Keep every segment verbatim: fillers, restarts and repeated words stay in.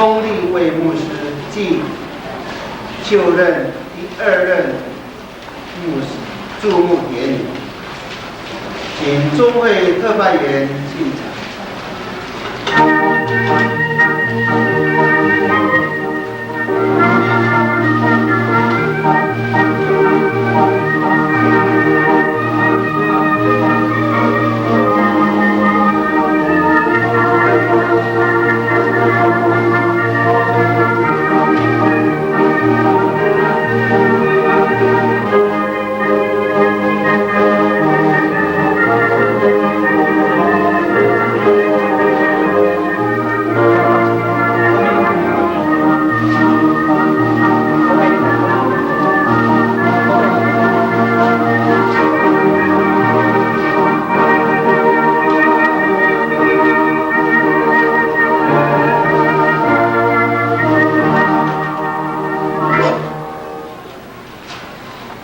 中立位牧师暨就任第二任牧师注目典礼，请中会特派员进场。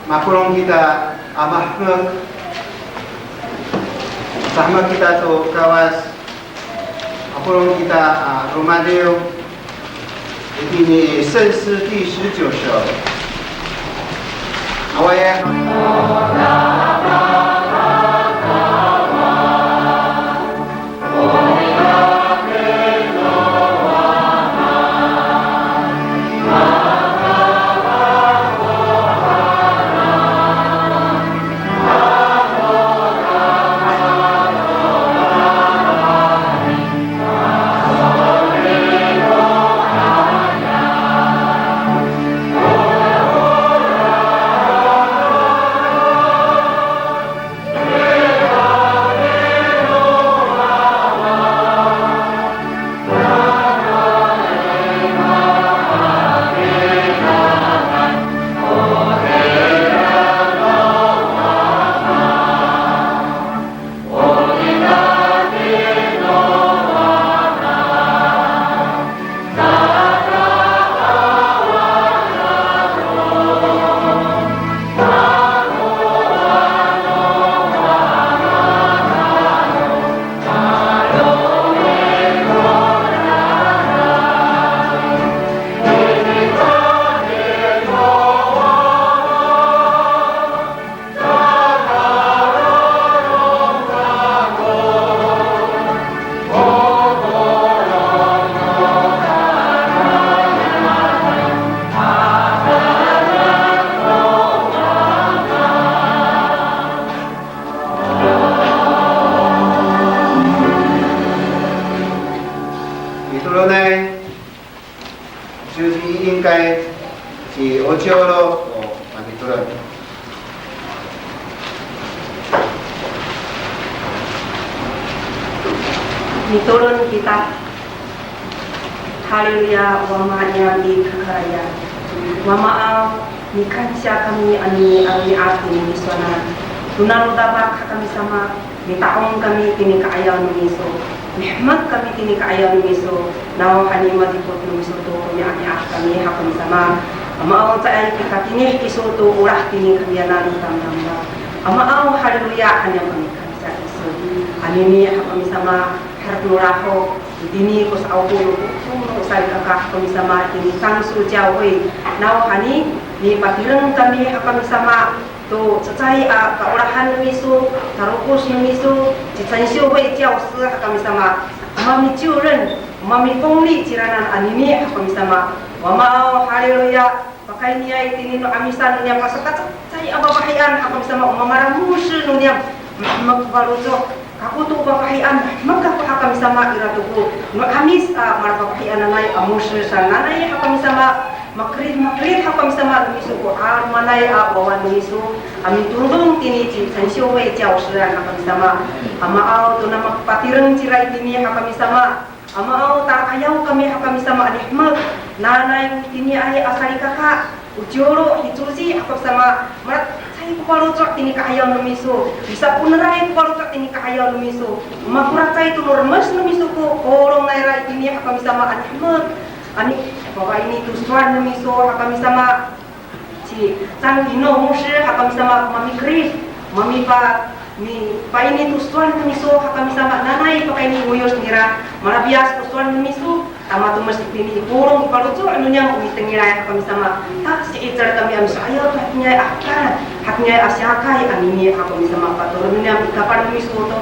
Mapolong kita a mahemek. Sahemek kita to Kawas. Mapolong kita a romadiw. Itini i 圣诗第十九首。Awaay. Mitolonay, 就是应该是 Ocoro o pamitolon. Mitolon kita. Haleluya, Wama niyam i kakarayan. Wamaaw, mikansiya kami a mi'ami'ad tini misowanan. Tona no dafak ha kami sama, mita'ong kami tini ka'ayaw no miso. Mihemek kami tini ka'ayaw no miso. Nawhani madipot no miso to mi'ami'ad kami ha kami sama. Wamaaw, caay pikatinih kiso to olah tini kamiyanan no tamdamdaw. Wamaaw, haleluya, han niyam kami kansiya kiso. Anini ha kami sama, harap no lahok, itini ko sa'opo no, ko no salikaka ha kami sama, itini Cangsu教会. Nawhani, mipatireng kami ha kami sama, to cecay a kaolahan no miso, tarokos no miso, ci Cangsu 会教师 ha kami sama, mamiciwren, mamifonli ciranan anini ha kami sama. Wamaaw, haleluya, pakayniay tini no 'amisan niyam a sakacecay a fafahiyan ha kami sama, o mamala 牧师 no niyam, mahemek ko faloco'. Kako to fafahiyan, mahemek kako ha kami sama ira to ko no 'amis a malafafahiyananay a 牧师 sananay ha kami sama, makerid, makerid ha kami sama no miso ko 'alomanay a wawa no miso a mitodong tini ci Cangsu 会教师 a ha kami sama. Wamaaw, tona makapatireng cira itini ha kami sama. Wamaaw, ta'ayaw kami ha kami sama a mihemek. Nanay itiniay a salikaka, o Ocoro, hi Coci ha kami sama, malacecay ko faloco' tini ka'ayaw no miso, misapo'eneray ko faloco' tini ka'ayaw no miso, maholacay to no remes no miso ko polong nayra itini ha kami sama a mihemek. Ani, fafaini to sowal no miso ha kami sama. Ci Cangkino 牧师 ha kami sama mamikerid, mamipa, mipaini to sowal no miso ha kami sama, nanay pakayni ngoyos nira, malafiyas ko sowal no miso, ta matomes itini i polong i faloco' no niyam o mitengilay ha kami sama. Ta si'icel kami a misa'ayaw to hatiniay a hekal. Hatiniay a siyakay anini a Kamisama, patoron no niyam i kapah no miso to,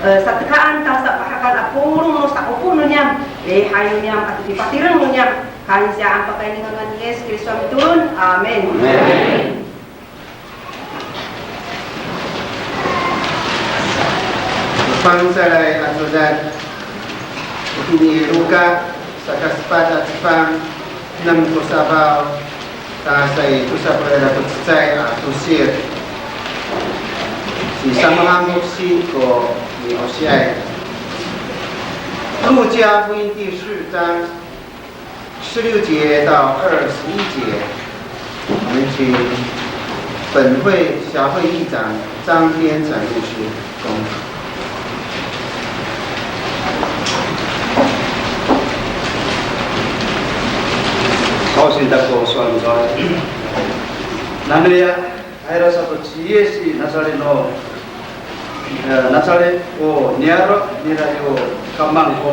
e, satekaan ta sapahakan a polong no sa'opo no niyam, lihay no niyam ato pipatireng no niyam. Kansiya an pakayni ngangan ni Yis Kristo a mitolon. Amin. Amin. Fangcalay a codad, itini i Luka, saka sepat a cefang, enem ko safaw, tangasa i ko safaw ira ko cecay a tosir. Ci Samohan foksi ko mi'osiay. 路加福音第四章 十六节到二十一节，我们请本会小会议长张天成牧师公。好，请大家说。Nanoya, tayra sato ci Yis i Nasaret no, e, Nasaret ko niyaro' nira yo kamangko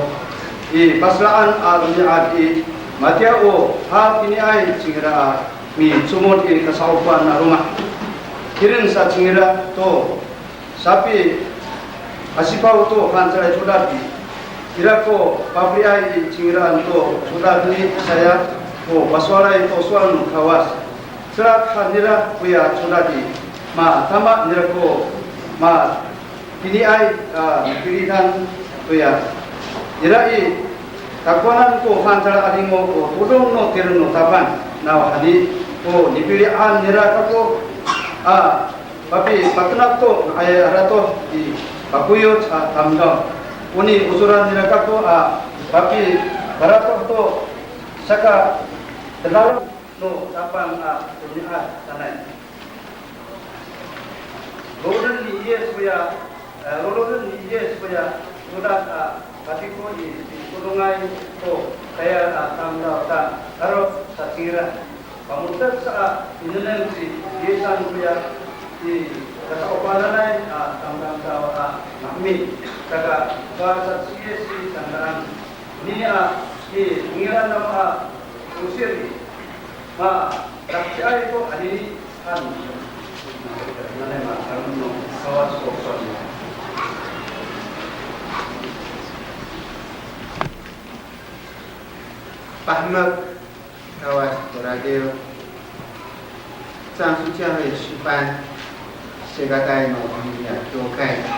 i paselaan a romi'ad i, matiya o hatiniay cingra a micomod i kasa'opoan a loma'. Tireng sa cingra to sapi'asifaw to fangcalay codad i, ira ko pafeliay i cingraan to codad ni Isaya ko pasowalay to sowal no Kawas. Selak han nira koya codad i, matama nira ko matiniay a nipilitan toya. Ira i, takowanan ko fangcalay 'Adingo ko todong no tireng no Tapang, nawhani ko nipilian nira kako a papipatenak to nga'ayay a ratoh i pakoyoc a tamdaw. O niosoran nira kako a papiparatoh to saka tedal no Tapang a romi'ad sanay. Loloden ni Yis koya, e, loloden ni Yis koya codad a patiko i, i todongay to tayal a tamdaw ta, aro sa cingra. Pamotek sa a minengneng ci Yisan koya i kasa'opoanay a tamdamdaw a maemin. Saka, sowal sa ci Yis i sanga'an. Onini a, i, tengilan namo a tosir i, ma, takciay to anini han. Nanay ma, ano no, Kawas ko sowal. Pahemek Kawas ko radiw. 樟树教会诗班，谢谢大家，我们也多看一下。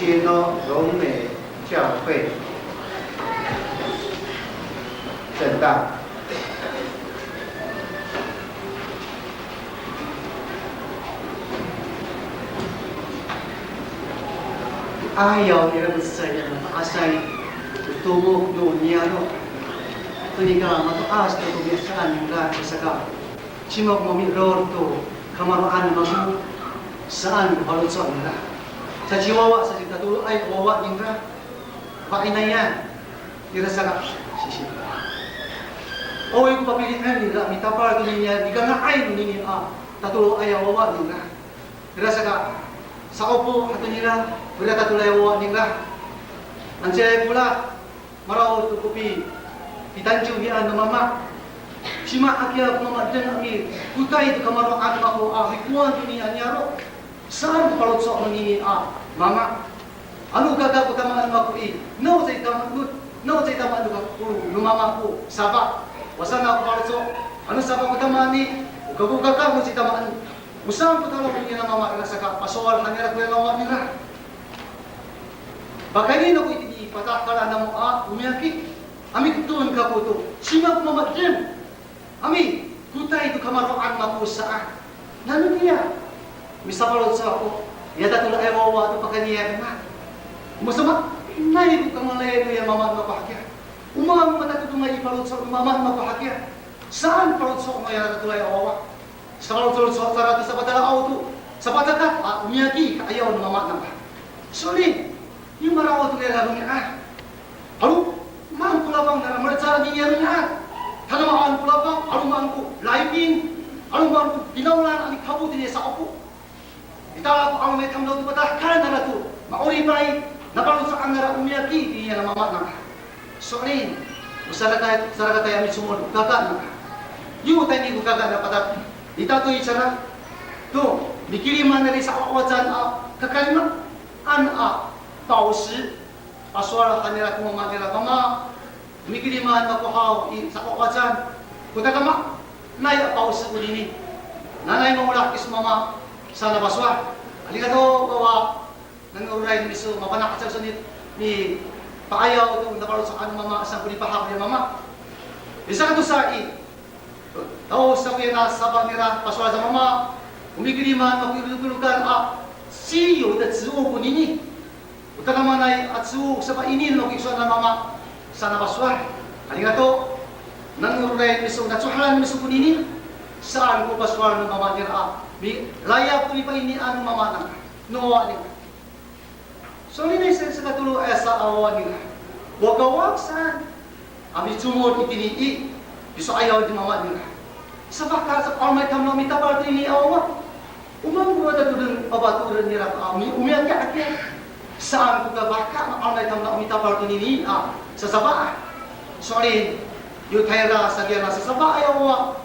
Kino 荣美教会正大。 Ayaw nira matiya a mato'asay to tomok no niyaro'. Tonika mato'as to tomok saan nira saka, cima ko mamiror to kamaro'an mako saan ko faloco' nira. Sa ciwawa sa citatoloay a wawa ningra, fa'inayan nira saka, sisi. Awaay ko papili'en nira mitapal tonini a nikanga'ay nonini a tatoloay a wawa ningra. Ira saka, sa'opo hato nira, ira tatolay a wawa ningra. Anca i Pola, maraod to ko pi, pitancohian no mama. Cima hakiya ko mama deng a mikotay to kamaro'an mako a mikowan to niyaro'. Saan ko faloco' nonini a mama. Ano kaka ko tamaan mako i, no caay tamaan, no caay tamaan no kako no mama ko safa. Wasana ko faloco', ano safa ko tamaan i, o kako kaka no caay tamaan. O saan ko talong nira mama ira saka pasowal han nira ko wawa nira. Pakayni nako itini i patahekal namo a o miyaki, a miketon kako to, cima ko mama deng a mikotay to kamaro'an mako saan. Nano niya misafaloco' ako, ya tatolay a wawa to pakayni a demak. O masamaanay ko kangalayan noya mama mako hakiya. O maan ko matatodongay i faloco' no mama mako hakiya. Saan faloco' noya tatolay a wawa. Safaloco' sa, sa, sapatalaaw to, sapacakat a o miyaki ka'ayaw no mama nira. So'elin, yo maraod to nira romi'ad. 'Aloman ko lafang nira, malecad nira romi'ad. Tadamaan ko lafang, 'aloman ko laiping, 'aloman ko finawlan a mikapot nira sa'opo. Ita ko 'aloman tamdaw to patahekal nira to ma'oripay, nafaloco'an nira o miyaki toniya mama nira. So'elin, o sarakatay, sarakatay a micomod ko kaka nira. Yo tayni ko kaka nira patat, ita to i cara to mikiliman nira i sa'owacan a kakalimaan a 宝石. Pasowal han nira ko mama nira, mama, mikiliman ako haw i sa'owacan ko tadamaanay a 宝石 konini. Nanay mangolahki so mama, saan a pasowal. Arigato, wawa. Nanororay no miso, mafana' aca kiso mi, mipa'ayaw to nafaloco'an no mama saan ko lipahak niya mama. Misakatosa i, taw sakoya na safa nira, pasowal sa mama, o mikiliman ako i lokolokalokan a 稀有的植物 konini. O tadamaanay a 植物 safa inin no kiso na mama, saan a pasowal. Arigato. Nanororay no miso, nacohalan no miso konini, saan ko pasowal no mama nira a milayap to nipainian no mama nira, no wawa nira. So'elinay sa, sakatolo a sa a wawa nira, wakawak saan a micomod itini i piso'ayaw ni mama nira. Safahka sa ko 'aloman tamdaw a mitapal tonini a wawa. O maan ko matatodong a patoren nira a mi, o miyaki hakiya. Saan ko kafahka no 'aloman tamdaw a mitapal tonini a sasafa. So'elin, yo tayra sa kiya na sasafaay a wawa,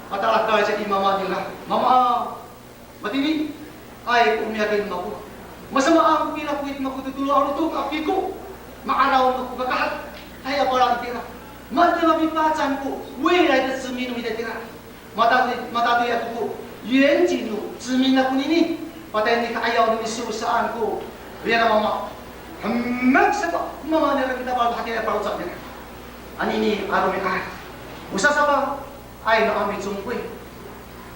patalahekal sa i mama nira, mama, matiniay ko o miyaki no mako. Masamaan ko pilafowid mako to tolo a lotok a piko. Ma'araw no ko kakahatay a pala itira. Matiya mapipacang ko 未来的子民 no mita itira. Matatoy, matatoy ako ko 远景 no 子民 ako nini. Patayni ka'ayaw no miso saan ko riyar a mama. Hemek sa ko mama nira mitapal to hatiraay a faloco' nira. Anini a romi'ad, o sasafaay no a micomkoy.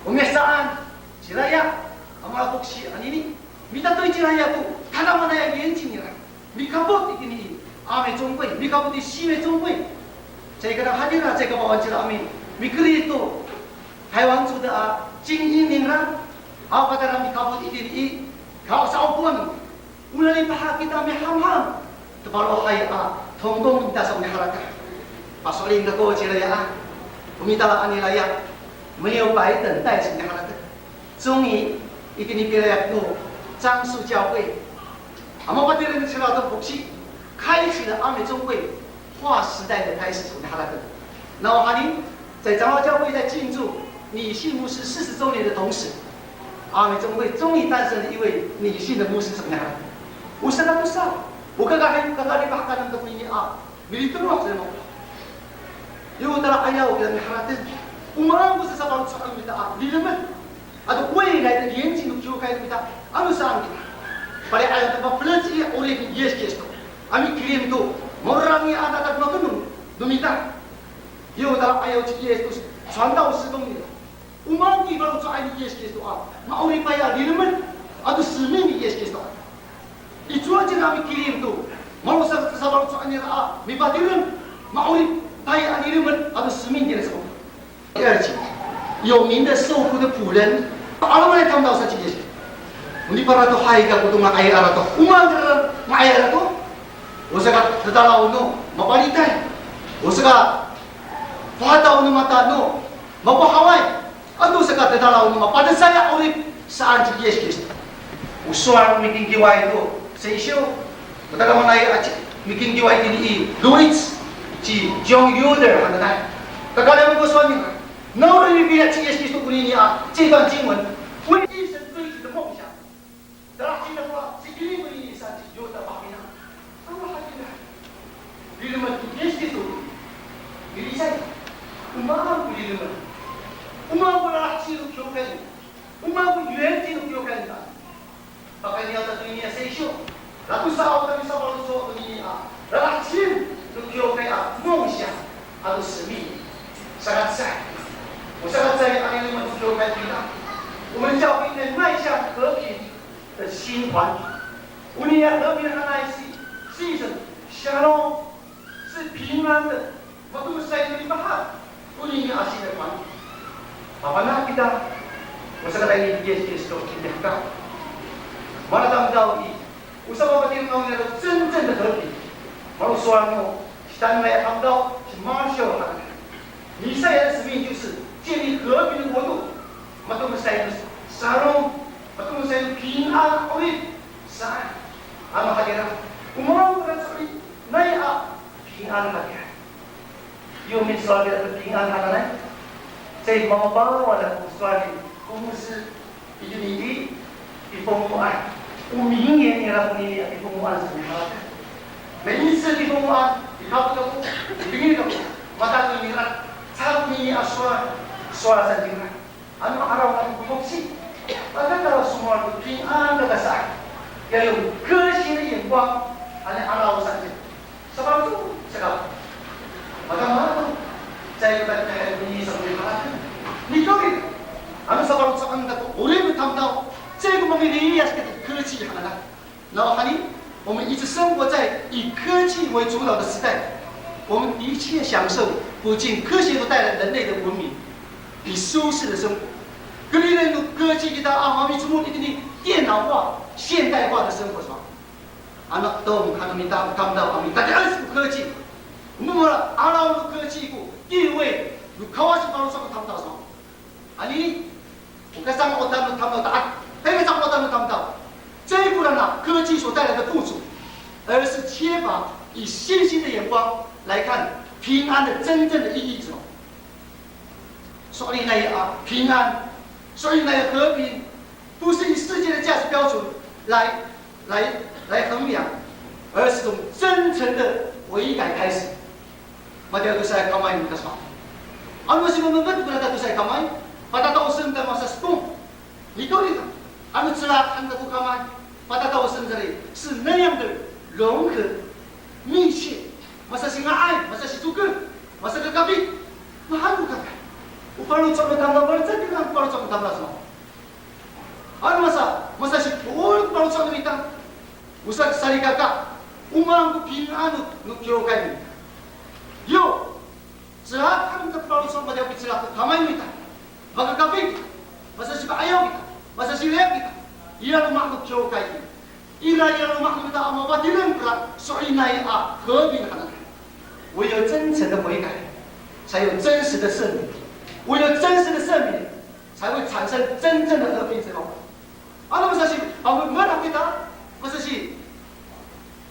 O mihecaan, Ciraya a malapoksi anini, mitatoy ciraya to tadamaanay a lienci nira. Mikapot itini i a micomkoy, mikapot i si micomkoy. Caay ka hatira, caay ka pawan cira a mi, mikerid to 台湾族的 a 精英 ningra, a patayra mikapot itini i, ka sa'opoan. O lalipahak kita mihamham to paro hay a tongtong kita sa o miharateng. Paso'elin kako ciraya a, o mitala a nilaya, 没有白等待 sa o miharateng. 终于, itini pilayap no 樟树教会, a mapatireng cira to poksi, 开启了阿美中会划时代的开始 sa o miharateng. Nawhani, 在长老教会在庆祝女性牧师四十周年的同时， 阿美中会终于诞生了一位女性的牧师 sa o miharateng. O sakatosa, o kakahay, kakalipahak han to konini a militemoh sa namo. Yo tala'ayaw kita miharateng, o maan ko sasafaloco'an no mita a lilemed ato 未来的愿景 no kiwkay no mita, ano saan kita. Pali'ayaw to pafelec i 'orip ni Yis Kristo a mikilim to, maorangi a tatad mafenon no mita. Yo, tala'ayaw ci Yis to 传道事工 nira. O maan ko faloco'ay ni Yis Kristo a ma'oripay a lilemed ato semin ni Yis Kristo. I cowa cira a mikilim to, malo sa, safaloco'an nira a mipatireng, ma'oripay a lilemed ato semin nira sa. 第二节，有名的受苦的仆人， 'alomanay tamdaw sa ci Yis. Oni para to hay kako to nga'ay a ratoh. O maan kora nga'ay a ratoh? O saka tatalaw no mapalitay. O saka pahataw no mata no mapohaway. Ato saka tatalaw no mapadesay a 'orip saan ci Yis Kristo. O sowal no mikingkiway to Seysyo, matalamanay a ci, mikingkiway tini i Lowic, ci John Yoder hananay. Kakarayan ko sowal nira, nawhani mipila' ci Yis Kristo konini a 这段经文，为一生追求的梦想。 Dalah cila ko a sikili ko ini sa ci Yota Pahina. Ano hatira? Lilemed ni Yis Kristo. Milicay. O maan ko lilemed? O maan ko lalaheci no kiwkay? O maan ko yoheci no kiwkay? Pakayni a tatodong ini a Seysyo. Latosa a o tami safaloco' tonini a lalaheci no kiwkay a 梦想 ato 使命. Sakacecay. O sakacecay a lilemed no kiwkay kita. 我们教会应该迈向和平 的新团体。Onini a 和平 hananay i, 是一种 shalom, 是平安的。Matomesay no lipahak, onini a 新的团体。Mafana' kita, o sakatayni ni Yis Kristo, kita ka. Mana tamdaw i, o sapapatireng nira to 真正的和平。Malo sowal no sitaanan a tamdaw, ci Marshall hananay. 弥赛亚的使命就是建立和平的国度。Matomesay no shalom, matomesay no 平安 a 'orip saan. Ano hatira, o maan ko faloco'ay a 平安 hatira. Yo misowal kita to 平安 hananay. Caay mapawal ako sowal ko 牧师 itini i pifomoan. O 名言 nira konini a pifomoan sa miharateng. 每一次 pifomoan, pikapot kako, pitengil kako, matengil nira, caay konini a sowal, sowal sa nira. Ano 'araw nani ko foksi, patataw somowal to 平安 kaka saan. Ya, 用科学的眼光, ano 'araw saan. Safaloco' saka, matama to, caay ko tatiihay konini sa miharateng. Nikawrira, ano safaloco'an ta ko 'orip no tamdaw, caay ko mamiliyas kita to 科技 hananay. Nawhani, 我们一直生活在以科技为主导的时代，我们一切享受不尽科学所带来人类的文明与舒适的生活。Keriren no 科技 kita a mamicomod itini 电脑化、现代化的生活 sa. Ano to, ano mita tamdaw a mitatiihay ko 科技. Mala 'araw no 科技 ko 地位 no Kawas i faloco' no tamdaw sa. Anini, o kacango'otan no tamdaw, ta, o kacango'otan no tamdaw. 这一部分呢，科技所带来的富足，而是缺乏以信心的眼光来看平安的真正的意义是什么。So'elinay a 平安, so'elinay a 和平, 不是以世界的价值标准来来来衡量，而是从真诚的悔改开始。Matiya tosaay kamay no mita sa. Ano masimememed ko nata tosaay kamay, patataosen ta masasetong. Nikawrira, ano celak han ta ko kamay, patataosen ta ri, 是那样的融合、密切, masasinga'ay, masasitoker, masakakapit, mahaen ko kamay. O faloco' no tamdaw, faloco' no tamdaw sa. Ano masa, masasipol ko faloco' no mita. O sa, salikaka, o maan ko 平安 no, no kiwkay no mita. Yo, celak han ko faloco' matiya ko picelak ko kamay no mita. Makakapit kita, masasipa'ayaw kita, masasirek kita. Ira loma' no kiwkay kita. Ira, ira loma' no mita a mapatireng kora so'elinay a 和平 hananay. 唯有真诚的悔改，才有真实的赦免。唯有真实的赦免， 才会产生真正的和平之后。Ano masasi, pamemelah kita, masasi,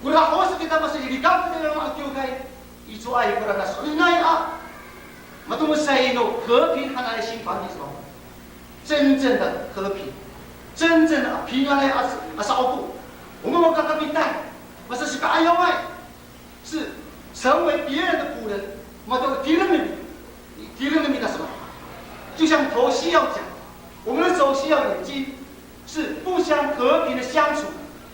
kora hos kita, masasi, likang kita dalam kiwkay, icowaay kora na so'elinay a matomesay no 和平 hananay a 新团体之后，真正的和平，真正的平安 a, a sa'opo. O no makakapitay, masasi ka'ayaway, 是成为别人的仆人，matotireng no, tireng no mita sa. 就像头需要讲，我们的手需要眼睛，是互相和平的相处，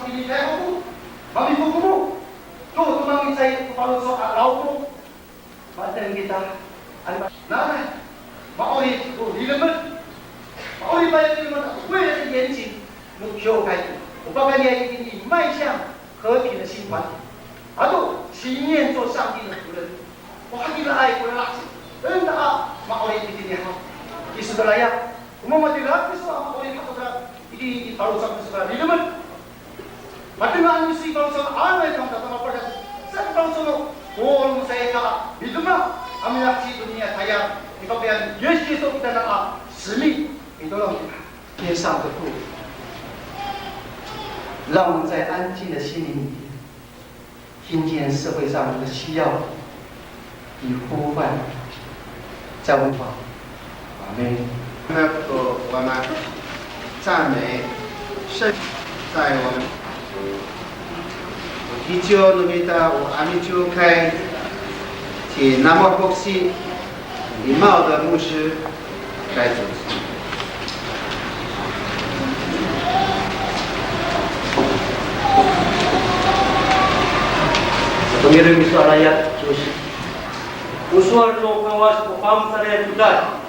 saan itini i kayho ko, mamiko komo. To, to mangicay ko faloco' a law ko. Mateng kita, ano, nanay, ma'orip ko lilemed. Ma'orip a lilemed, 为了严谨 no kiwkay ko. O pakayni i 迈向和平的新团体。Ato, 信念做上帝的仆人。O hatiraay ko lalaheci, enda a ma'orip itini haw. Kiso to layap, o mamatira kiso a ma'orip haw kora, itini i faloco' kiso kora lilemed. Matengaan miso i faloco' ano i tamdaw a mapalemed, sa i faloco' no polong sa ita a midemak a milaheci to niyah tayal i papayan Yis Kristo kitanan a 使命. Mitolon kita. 天上的父，让我们在安静的心灵里 听见社会上的需要与呼唤，在我们。阿门。Ko wama, 赞美圣，在我们 Kico no mita o 'amicokay ci Namo Foksi, 礼貌的牧师。 Tomireng miso a layap, o sowal no Kawas ko Pangcalay Codad,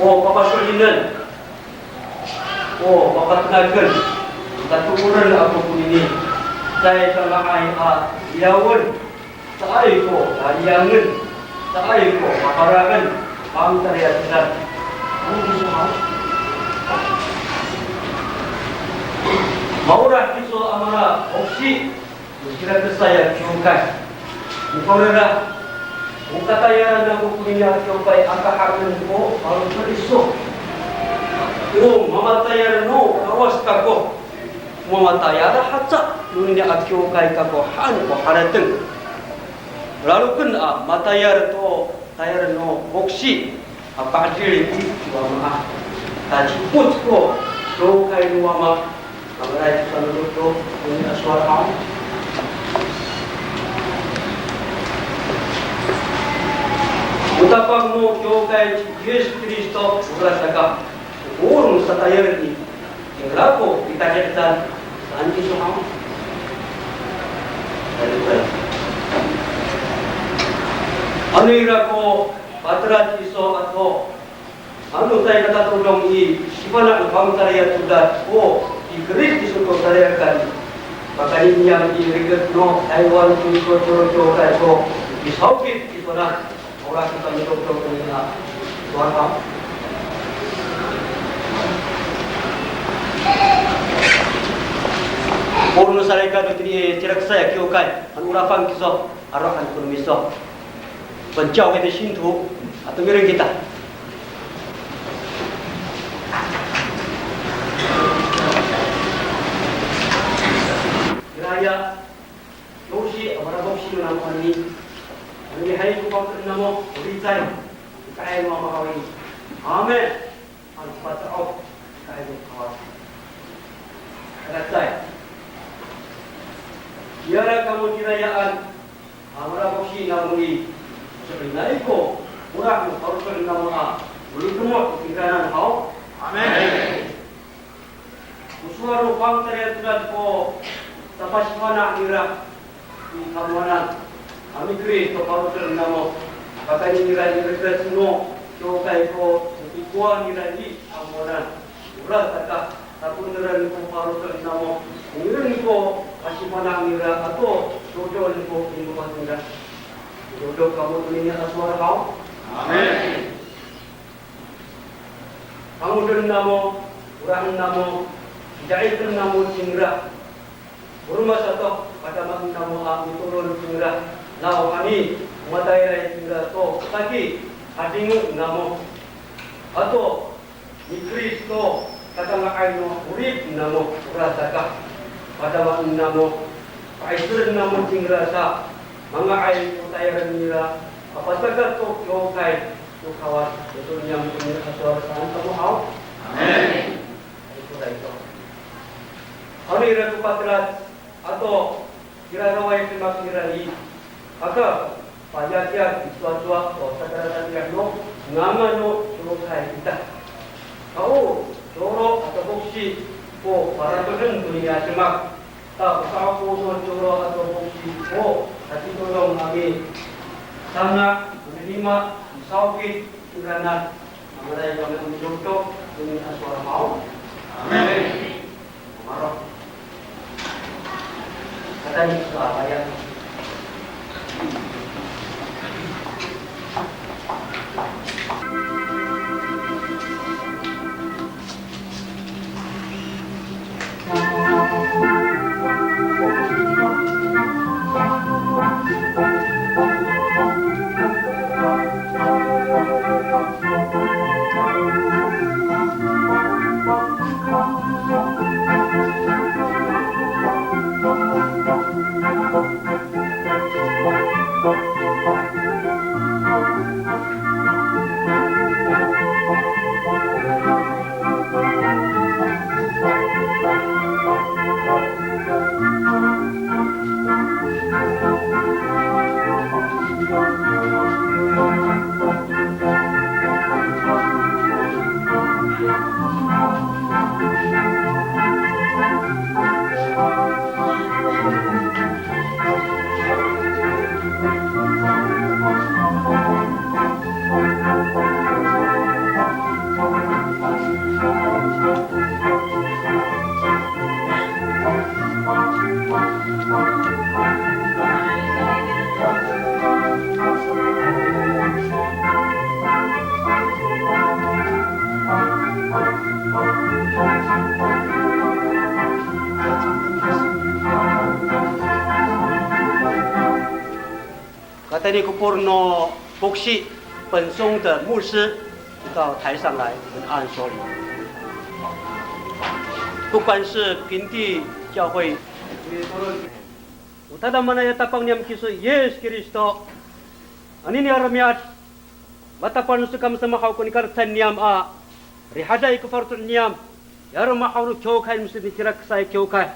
o papasolinen, o papatenaken, tatooren ako konini, caay kanga'ay a liyawen, caay ko laliyangen, caay ko paparaen, Pangcalay a codad. Ano kiso haw? Maolah kiso a mala foksi, misirakesay a kiwkay. Mikorer, o katayalan ako konini a kiwkay aka haen ko faloco' iso. O mamatayal no Kawas kako. O mamatayal haca nonini a kiwkay kako han ko harateng. Laloken a matayal to tayal no foksi a pa'edil i ci Wama. Ta ci'epoc ko kiwkay no Wama. Mangalay kita no dodo, nonini a sowal haw. O Tapang no kiwkay ci Yis Kristo, orasaka, o polong satayal i, cingra ko pitadi'etan, saan kiso haw? Ano ira ko patelac iso ato ano caay katatodong i, sifana' no fangcalay a codad ko pikerid kiso to tayal kami. Pakayni niyam i rikec no Taywan to kiso ciwciwkay ko pisawkit kiso na. Ora kita mitoktok nina. Tuhan haw. Polong no salikaka tini i cirakesay a kiwkay, ano orafang kiso, aro han ko no miso. 本教会的信徒, ato miring kita. Kiraya, yosi a mala foksi no namo anini. Anini hay ko pangcalay namo, o licay, o kaay no Mama haw i. Amin. Ano paca'of, o kaay no Kawas. Kalatay. Ira kamo tirayaan a mala foksi namo i, so'elinay ko olah no faloco' namo a militemoh to pinkanan haw. Amin. O sowal no fangcalay a codad ko sapasifana' nira i tamowanan a mikerid to faloco' namo, pakayni nira i rikec no kiwkay ko sapikowan nira i tamowanan. Orasaka, takoneren ko faloco' namo, ngiren ko pasifana' nira ato dodoen ko pino'osan nira. Dodo kamo tonini a sowal haw? Amin. Kangoden namo, olahen namo, da'iten namo cingra. O roma sato, padamaen namo a mitolon cingra, nawhani o matayalay cingra to saki, hadingo namo. Ato ni Kristo, katanga'ay no 'orip namo, orasaka, padamaen namo, pa'icelen namo cingra sa, manga'ay ko tayal nira a pacakat to kiwkay no Kawas, to niyam to nira a sowal saan kamo haw? Amin. Ano ira ko patelac ato kiraraway demak nira i, aka payakiyaki cowacowa to sakarataniyah no ngangan no kiwkay ita. Kao, coro ato foksi ko paratohen to niyah demak. Ta, o sa'opo no coro ato foksi ko, tatitodong a misanga', minima, misawkit, iranan, mangalay kami a midokdok, tonini a sowal haw. Amin. Maro'. Katayni sa, aya. Tayni ko polo no foksi, 本松的牧师到台上来，我们按手礼。不管是平地教会，o tadamaanay a Tapang niyam kiso Yis Kristo, anini a romi'ad, matapal no miso kamo samahaw ko nikarecay niyam a rihaday ko faloco' niyam, ya roma haw no kiwkay no miso itira kesaay kiwkay.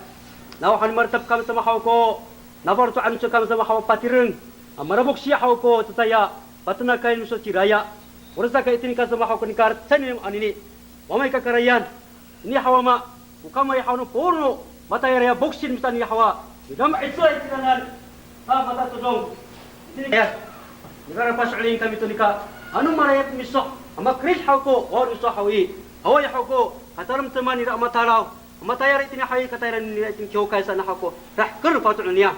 Nawhani malatap kamo samahaw ko nafaloco'an no miso kamo samahaw a patireng a malafoksi haw ko cecay a patenakay no miso ci Laya. Orasaka itini kamo samahaw ko nikarecay niyam anini. Wama i kakarayan, ini haw Wama, o kamo i haw no polo no matayalay a foksi no miso anini haw a, midama i cecay kinanan, sa matatodong. Itini kaya, nika ra paso'elin kami to nika, ano malayap miso a makerid haw ko wawal miso haw i, awaay haw ko kataremteman nira a matalaw a matayal itini haw i, katayalen nira itini kiwkay saan haw ko rahker faloco' niyam.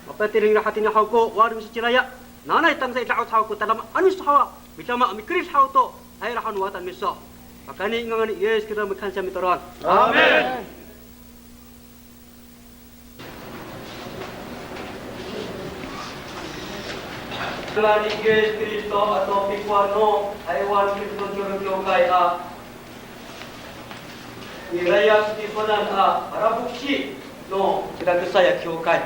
Mapatireng ira hatini haw ko wawal miso ci Laya. Nanay tangasa i da'oc haw ko tadamaanay miso haw a midama a mikerid haw to tayra haw no wata miso. Pakayni i ngangan ni Yis Kristo a mikansiya mitolon. Amin. Ngangan ni Yis Kristo ato pikowan no Taywan Kiristil Ciwreng Kiwkay a ni Laya Sitifanan a falofoksi no cira kesaay a kiwkay.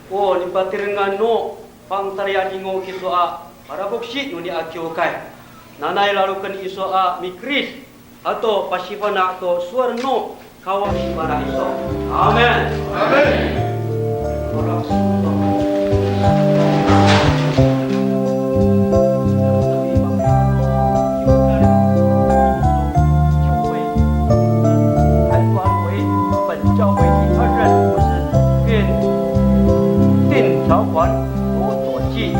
O nipatirengan no Pangcalay a 'Adingo kiso a falofoksi no niyam a kiwkay. Nanay laloken iso a mikerid ato pasifana' to sowal no Kawas sifana' iso. Amin. Amin. 本教会第二任牧师，并定条款如左记，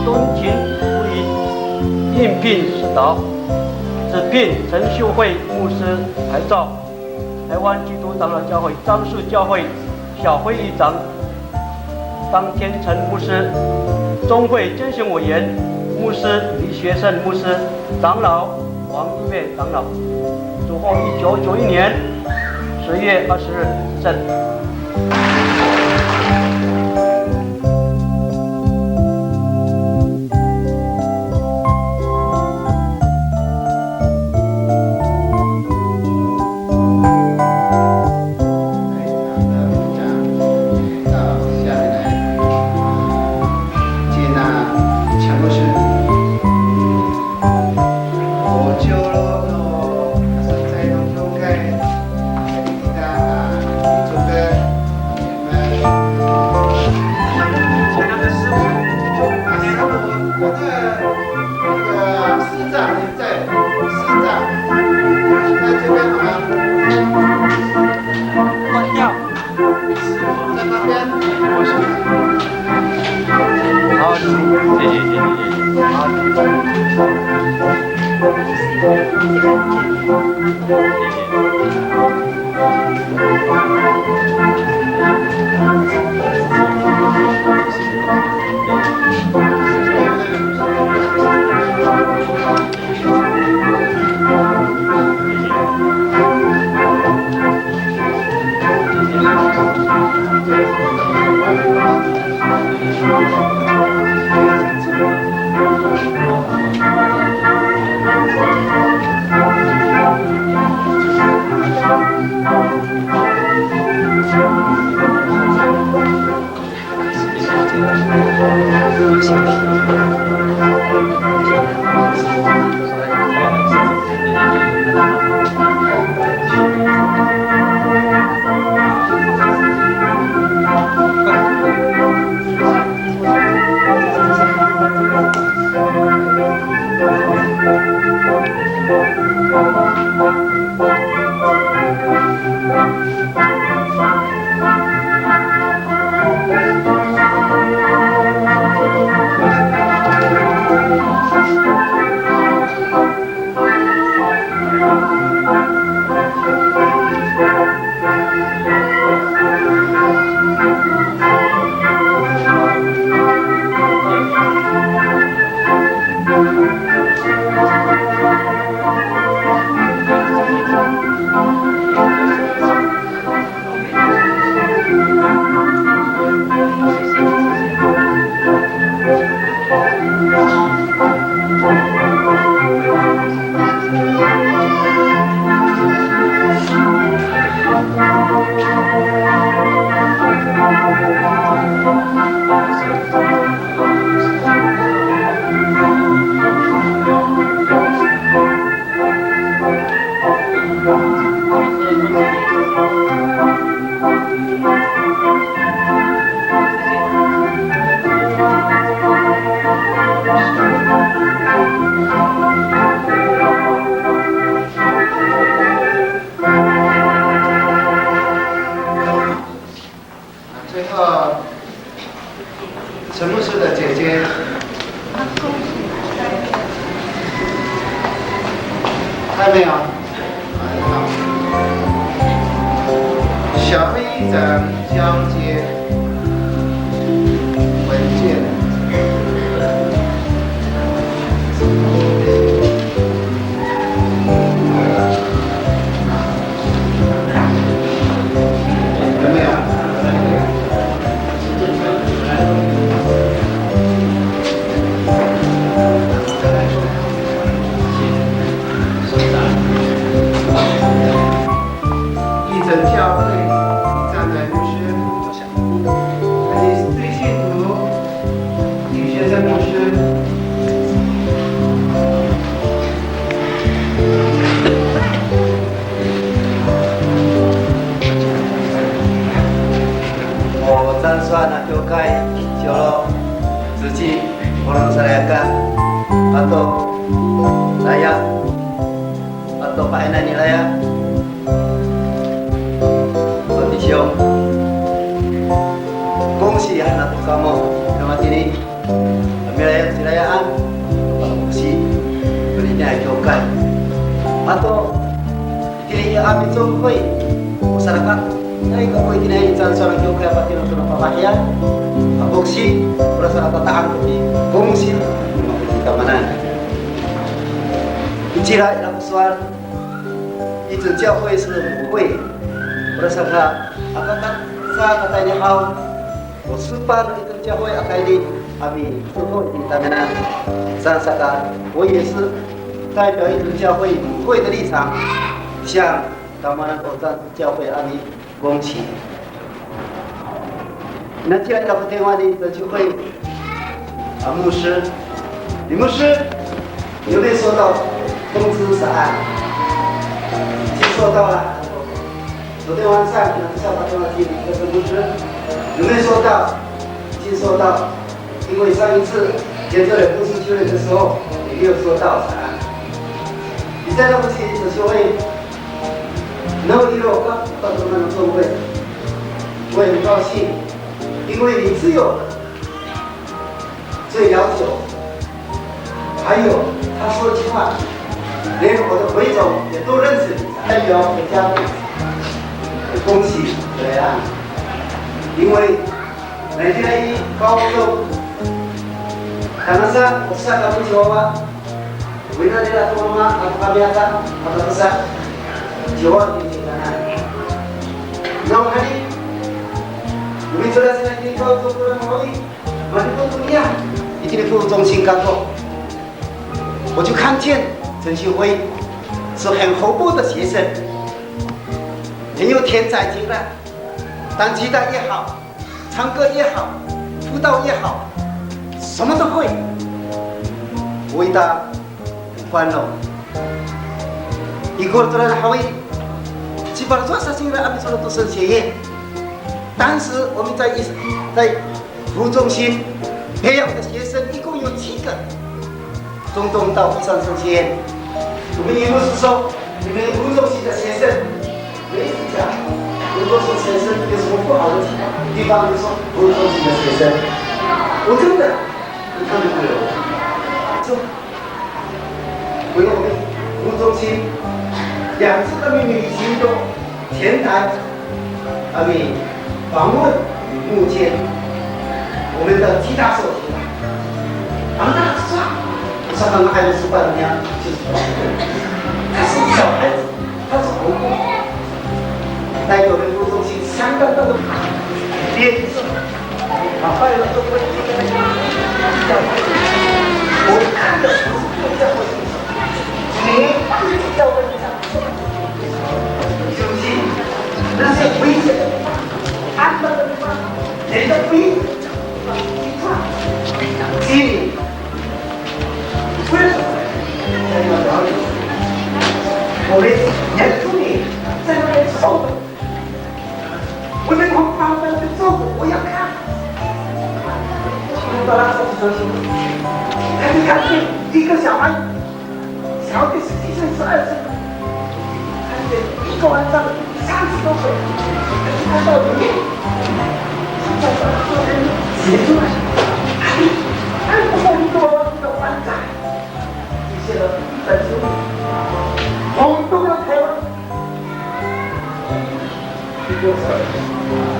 遵行如律，应聘实祷。此聘陈秀慧牧师牌照，台湾基督长老教会樟树教会小会议长张天成牧师，中会监选委员牧师李学胜牧师，长老 王一妹长老，主后一九九一年十月二十日执政。好，谢谢，谢谢，谢谢。好，谢谢。还没有？还好。小一长交接文件。有没有？ 义成教会李占南牧师，还有对信徒李先生牧师。 O Cansoan a kiwkay, Ciwlo, Ceci, Polong Salayaka, ato, Laya, ato pa'inay ni Laya, o Tisiyong. Kongsi han ako kamo, ira matini. Milayap cilayaan, kongsi, penitay a kiwkay. Ato, itini i amin 总会, o salikaka, nai kako itini i Cansoan a kiwkay a patireng to no fafahiyan a kongsi, ora salikaka tata'ang ko kongsi, makitamanan. Kocira ira ko sowal, 义成教会是母会, ora saka, aka ka, sa katayni haw, o sepat no 义成教会 a kaini, a mitengil i tamiyanan. Saan saka, 我也是代表义成教会母会的立场，向 Tamanan o Cansoan 教会 a mikongsi. Nacila ira ko 电话 ni 义成教会 a 牧师, 李牧师, 你有没有收到通知 saan? 已经收到了。昨天晚上，下把电话给你， 你有没有收到？已经收到。 因为上一次田泽忍牧师就任的时候，也没有收到答案。你在那不是只是会，然后一路告诉我们中会，我也很高兴，因为你只有最了解我，还有他说的话，连我的会众也都认识你，代表我家族，恭喜，对啊，因为 Nai tira i Kawaw to, tangasa o saka to ci wawa, wina nira to mama ato kami ata, ato saka ci wawa to ci tana. Nawhani, wina nira sina i Kawaw to kora mahawi, mani to to niya, itini to 中心 kako. 我就看见陈秀辉是很活泼的学生，很有天才型的，弹吉他也好， 唱歌也好，舞蹈也好，什么都会。我一打关了。Ikor to nira hawi, cipaloco' sa cingra a micolot to 神学院。当时我们在一，在服务中心培养的学生一共有七个。 中等到以上神学院。我们也不是说你们服务中心的学生，没有讲服务中心学生有什么不好的地方，就说服务中心的学生，我真的跟他们没有说，我们服务中心两次的命令已经都前台 Kami 访问与募捐，我们的吉他手，啊，那是啊，我常常还有失败的，就是他是小孩子，他是活泼，那有人服务中心相当大的练习，啊，还有做过一些，我看的不是做教会，你不是教会上。 就是那些危险的地方、暗淡的地方、人的危险的地方，你看，心里为什么在那表演？我们演出你在那边受的，我们同胞们就受苦，我要看。我把他送出去，他就看见一个小孩。 小学十几岁、十二岁，看见一个晚上三十多岁，可是看到里面，是在把他做成写出来。哎，哎，不过一个晚上的晚上，写了一本书。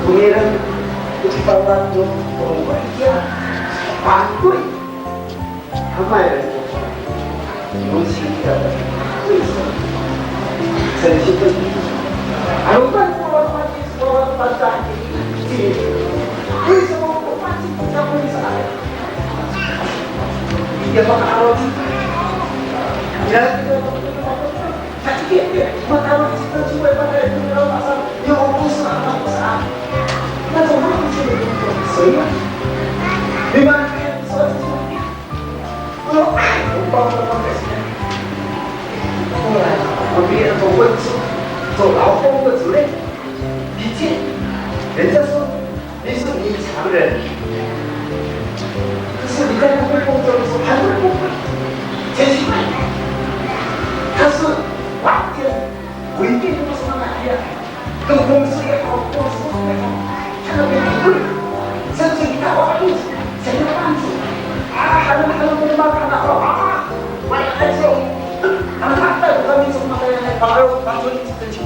Komireng ko cifaloco' to, iya, patoy. Kamay, 尤其的，为什么？真心的，哎呦，为什么我发现，为什么我发现这样为啥？也不好，也 后来我们也做文书，做劳工的主任，理解。人家说你是女强人，可是你在那边工作的时候还会不会？真是，他是完全违背那个什么来的。跟公司也好，公司也好，他那边不会，甚至你看我儿子，谁要饭吃啊，还能还能跟妈看到啊，我也害羞，然后他带我到民宿那边来，把儿把村里整修。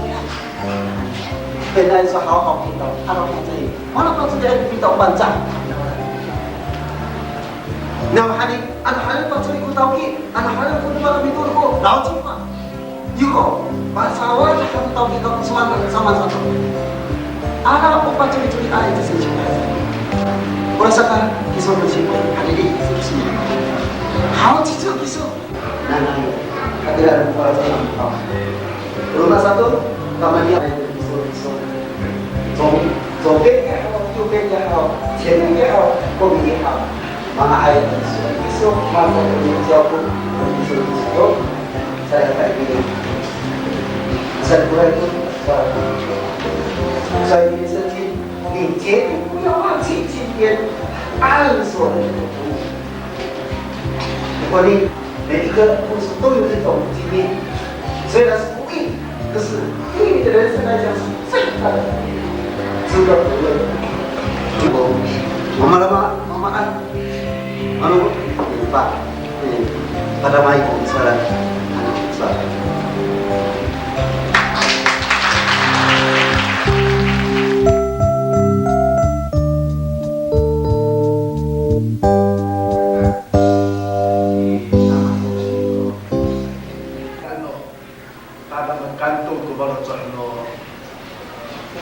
Pinaay sa haw haw kita, ano kita i, mana pa kita kita panca. Nawhani, ano haen pacoli ko tawki, ano haen ko demak a mitolo ko, law ci pa. Iko, pasawad haen tawki ko sowal sama sato. Ano ko pacoli-coli ay, sa singsi. Orasaka, kiso no singko, hanini, kiso. Haw cicu kiso. Nanay, katira no palacan haw. Roma sato, tamaniya, so, so, so, so, 左边也好，右边也好，前面也好，后面也好，manga'ay, so, so, manga'ay, so, so, sa, sa, sa, 所以你是听，你绝对不要忘记今天按所的那个服务。 如果你每一个故事都有这种经历，虽然是不易，可是对你的人生来讲是最大的福利，值得回味。Mama, mama, mama, ano, pa, eh, pada mai ko misalan, ano, sa. Ano, tada no kanto ko faloco' no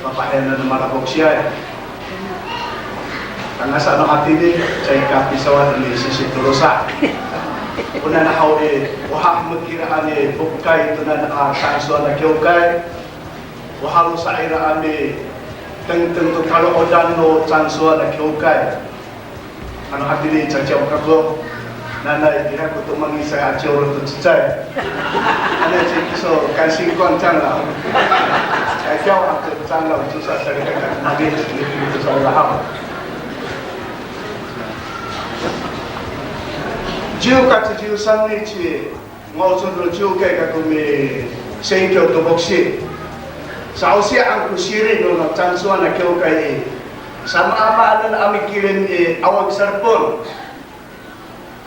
fafahiyan no malafoksiay. Tangasa no hatini, caay ka pisawad ni sisitolosa. Ona na haw i, o hahemek ira a mipokay to nana a Cansoan a kiwkay. O halosa' ira a mitengteng to kalo'odan no Cansoan a kiwkay. Ano hatini caciyaw kako, nanay ira ko to mangisay a ciwlo to cecay. Ano ci kiso kansingkon cangra. Caciyaw ako cangra, o cowa salikaka mangis, ni to sa ira haw. Ciw ka ciw san ni ci, Nga'ay to ciwkay kako misingkiw to foksi. Sa'osian ko siring no Cansoan a kiwkay i, samaamaan a mikilim i awak sarpon.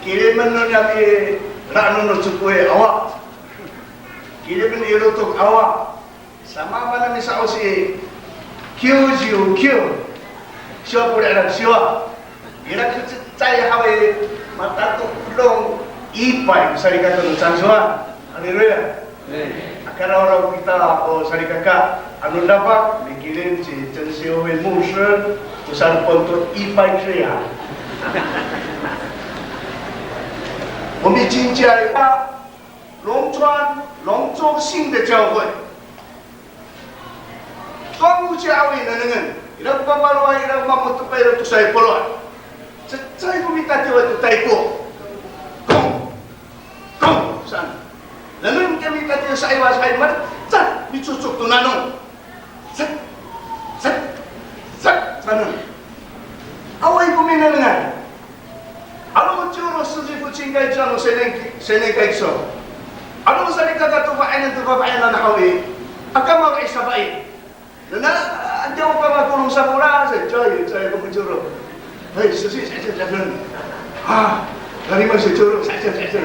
Kilimen no niyam i rano no coko i awak. Kilimen i lotok awak. Samaamaan a misa'osi, kiw ciw kiw. Siwa ko la'ila siwa. Ira ko cecay haw i, matatodong ipay ko salikaka no Cansoan. Haleluya. Amin. Aka rawraw kita o salikaka, ano dafak, mikilim ci Censiowi 牧师, ko sarpon to ipay siya. 我们今天啊， 农村，农村性的教会。Tongciawi nengnengen, ira ko papaloway, ira ko mamotepay, ira ko tosaay polo'. Cecay ko mitatiwa to tayko. Kong, kong, saan. Nengneng ko mitatiwa saiwa, saiwa, cecay micocok to nanom. Set, set, set, saan. Awaay ko minengnengan. Ano ciwlo seci focingkay ciwlo senen, senen kay kiso. Ano salikaka to fa'inayan, to fa'inayan haw i, aka mawi safa'i. Nana, antiya o kamakolong sa kora, sa cecay, cecay ko ciwlo. Hay, seci, seci, seci. Ha, dari mana sa ciwlo, seci, seci.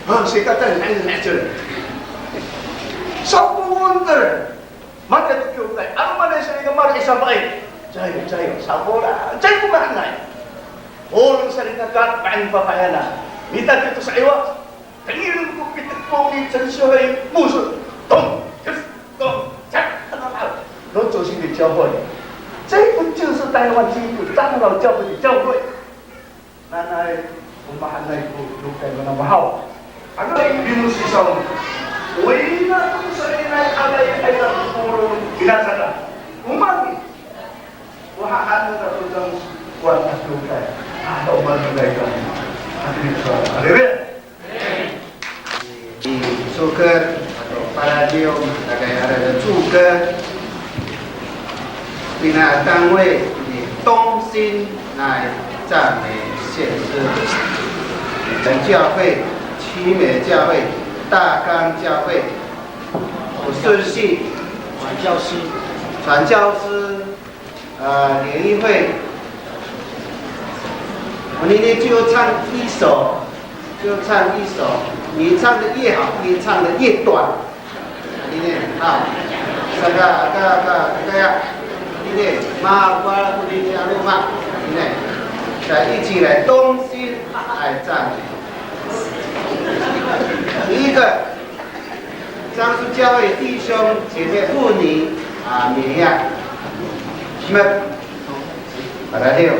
Ha, sikatay, seci, seci. Sa ko wonder. Matiya to kiwkay, ano manay sa ira Maro i safa'i, cayo, cayo, sakola, caay ko mahaenay. Polong sa rinakat, pa'in fafahiyan. Mita to sa'iwa. Tengilen ko pitekpong ni Censiyoy Moso. Tong, tes, tong, cak, ano, ano. 都走进了教会。这不就是台湾基督长老教会的教会？Nanay, o mahaenay ko lokay no namo haw. Ano i pinosi saw? O ina to sa inay, alay, ay, sa polo, ina sa ka. O mani. O hahaen na to dang kuwan a lokay. A, o mani lokay ka. Haleluya. 主歌，ato paradiw, matayal a 主歌。Pina 单位以同心来赞美献诗。我们教会、奇美教会、大港教会、顺序传教士、传教士、 呃，联谊会，我们今天就唱一首，就唱一首，你唱的越好，你唱的越短。今天啊，这个，这个，这个呀，今天，马瓜，今天，阿鲁马，今天，再一起来同心来赞美。第一个，樟树教会弟兄姐妹妇女，啊，名呀，你们 Paradiw.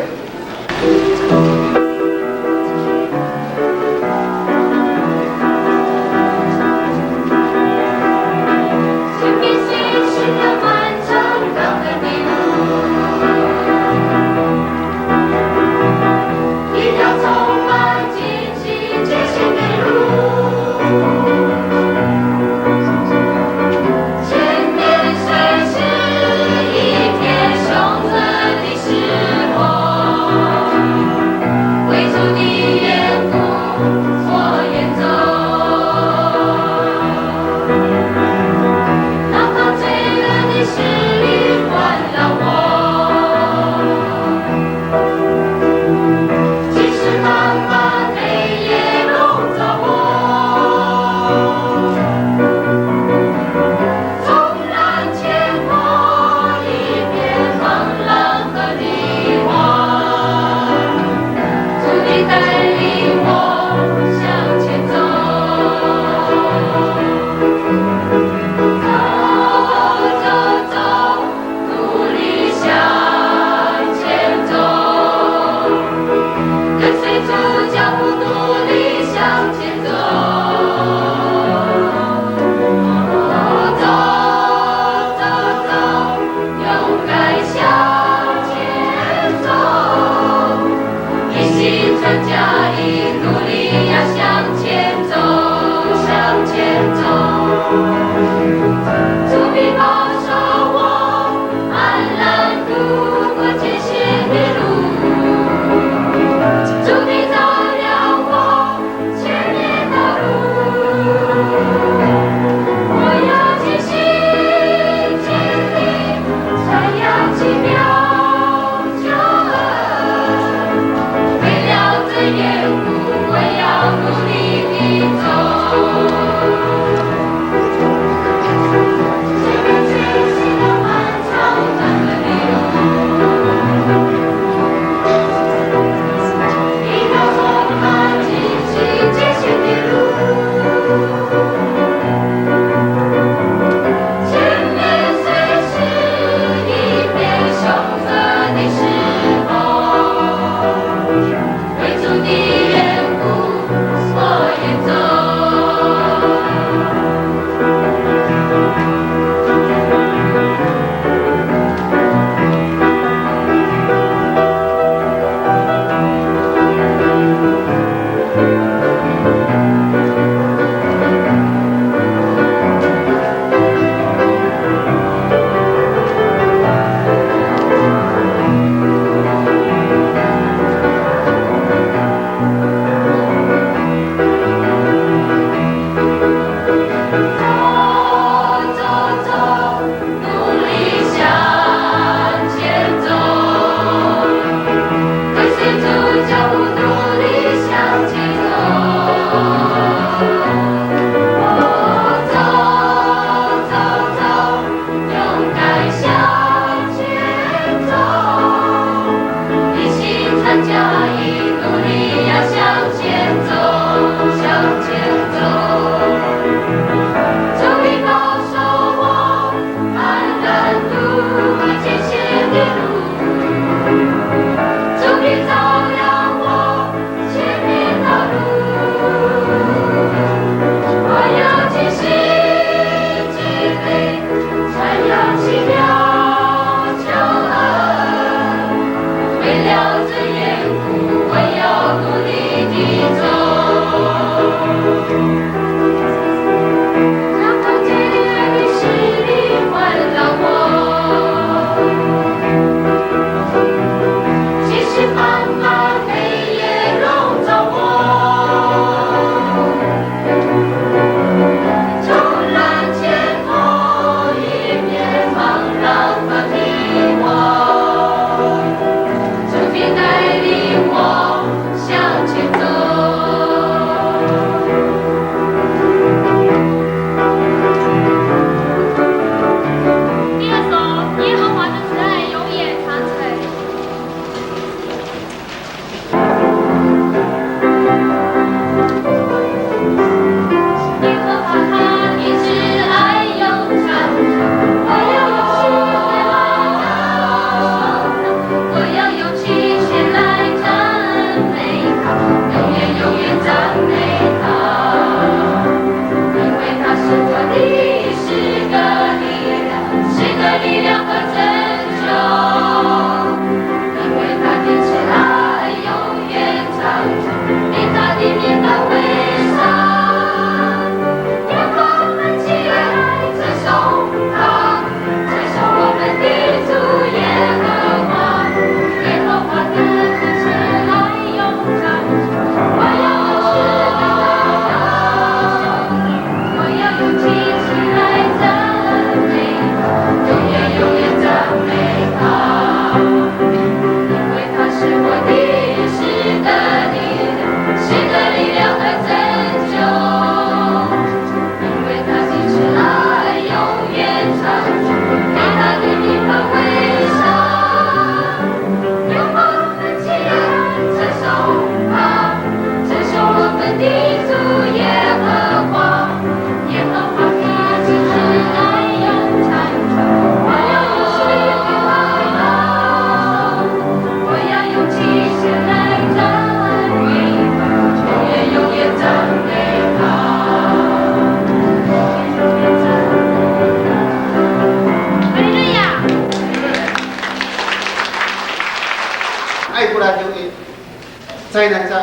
Sa ina sa.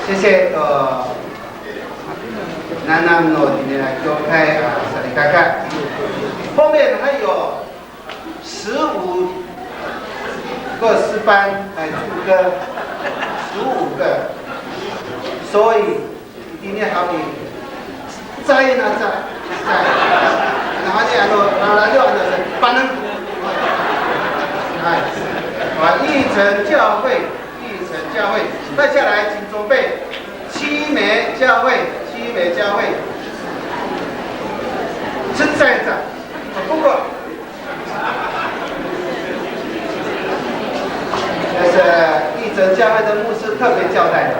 Singsi to nanam no itini a kiwkay a salikaka. 后面还有十五个诗班来唱歌，十五个。所以 Itini haw i, cecay na cecay. Nawhani ano, raradiw ano, paneng. 哎，啊，义城教会，义城教会，带下来，请准备七美教会，七美教会。Cecay na cecay. 不过 这是义城教会的牧师特别交代的。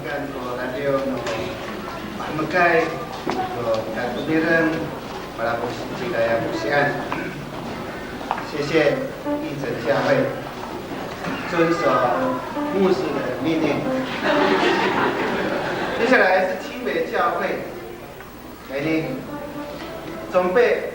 Kan ko radiw no pahemekay, ko katomireng, palakos citayal kosian. 谢谢义诊教会遵守牧师的命令。接下来是青梅教会，来呢，准备。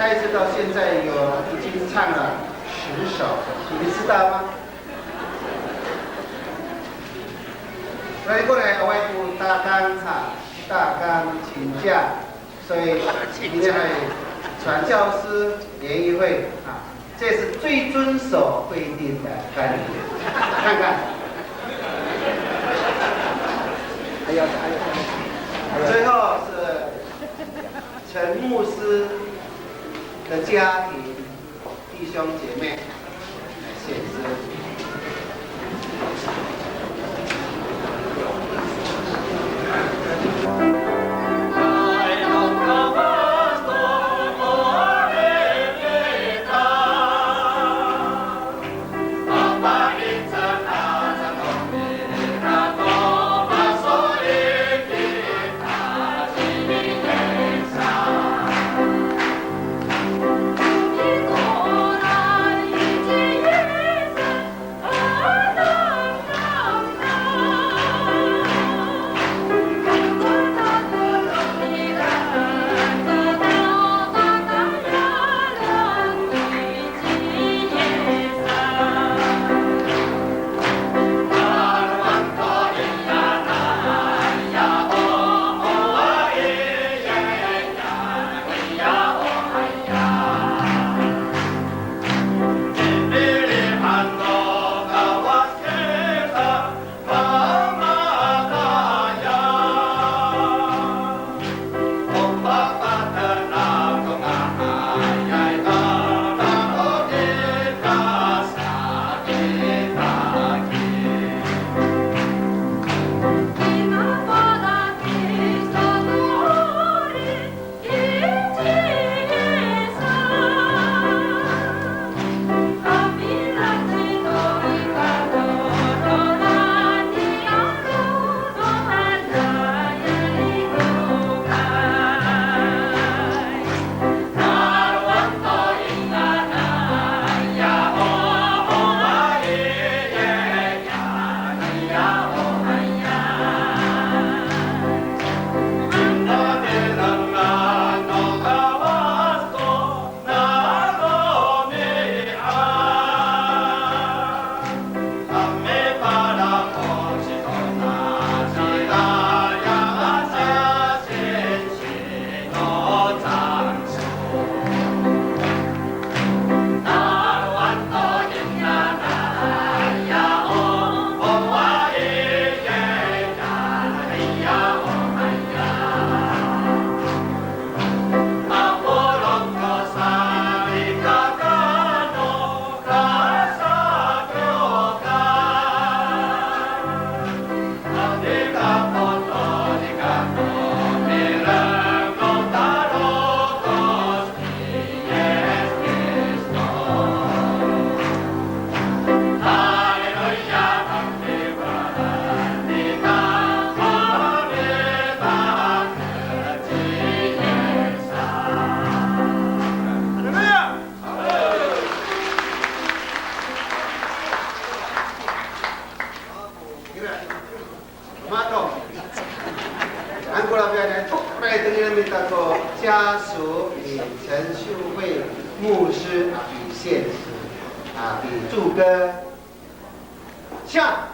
开始到现在有已经唱了十首，你们知道吗？所以过来，我会读大纲哈，大纲请假，所以今天还有传教士联谊会啊，这是最遵守规定的概念。看看，还有还有还有，最后是陈牧师的家庭弟兄姐妹，谢谢。Mato. Angkol a piyanay, tokay tengilen mita ko 家属 ni 陈秀慧牧师 a pisensi, a, pi祝歌. Siya.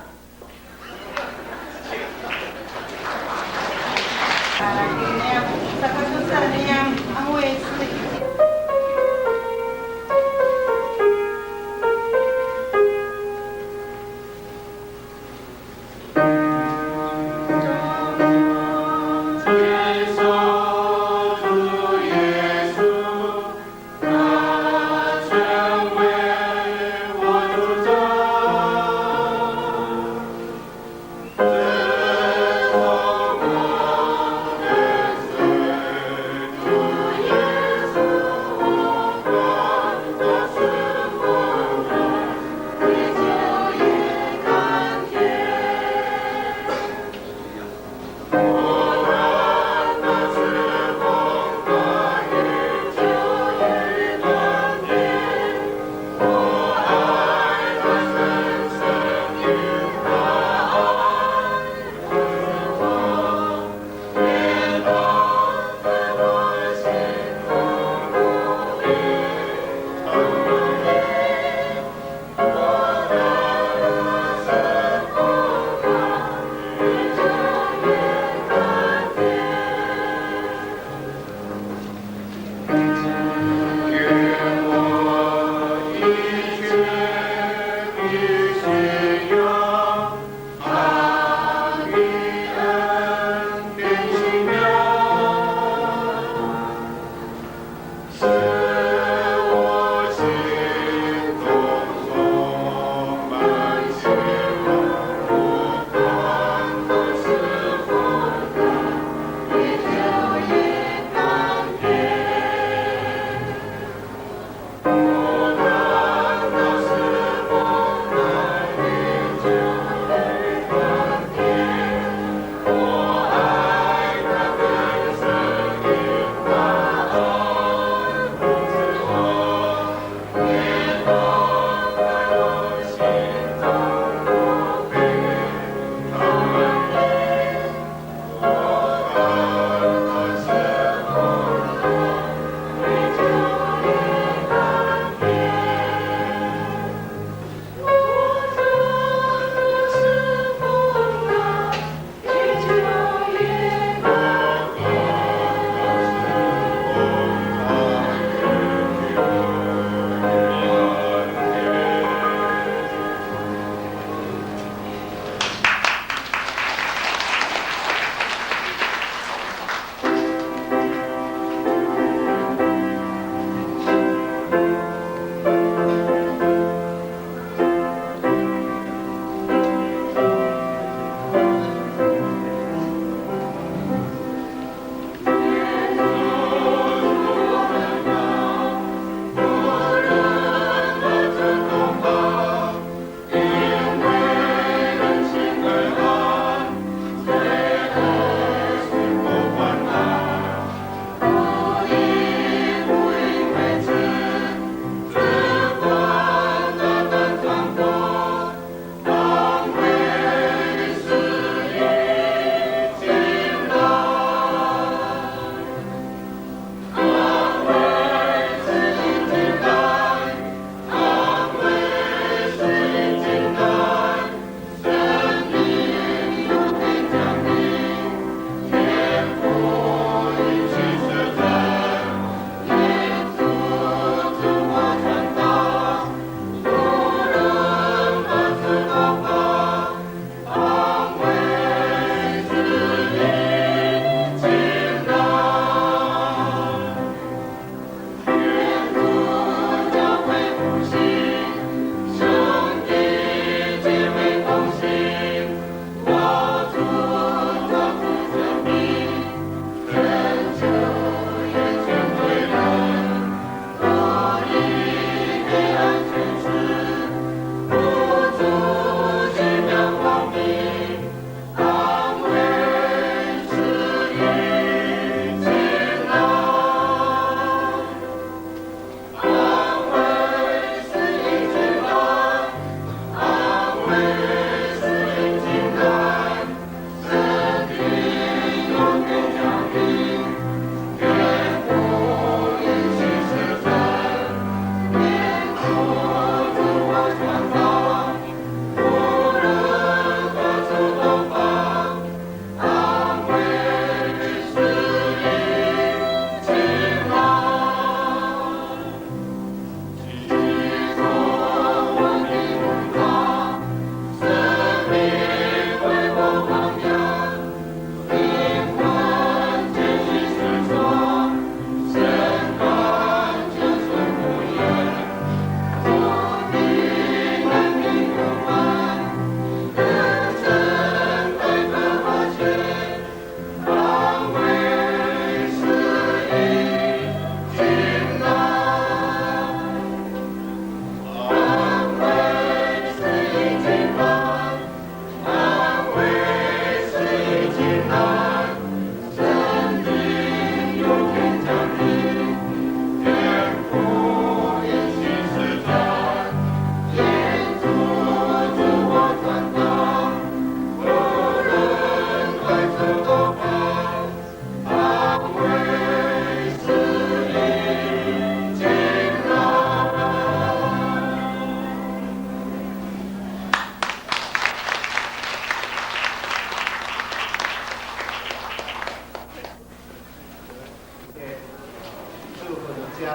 陈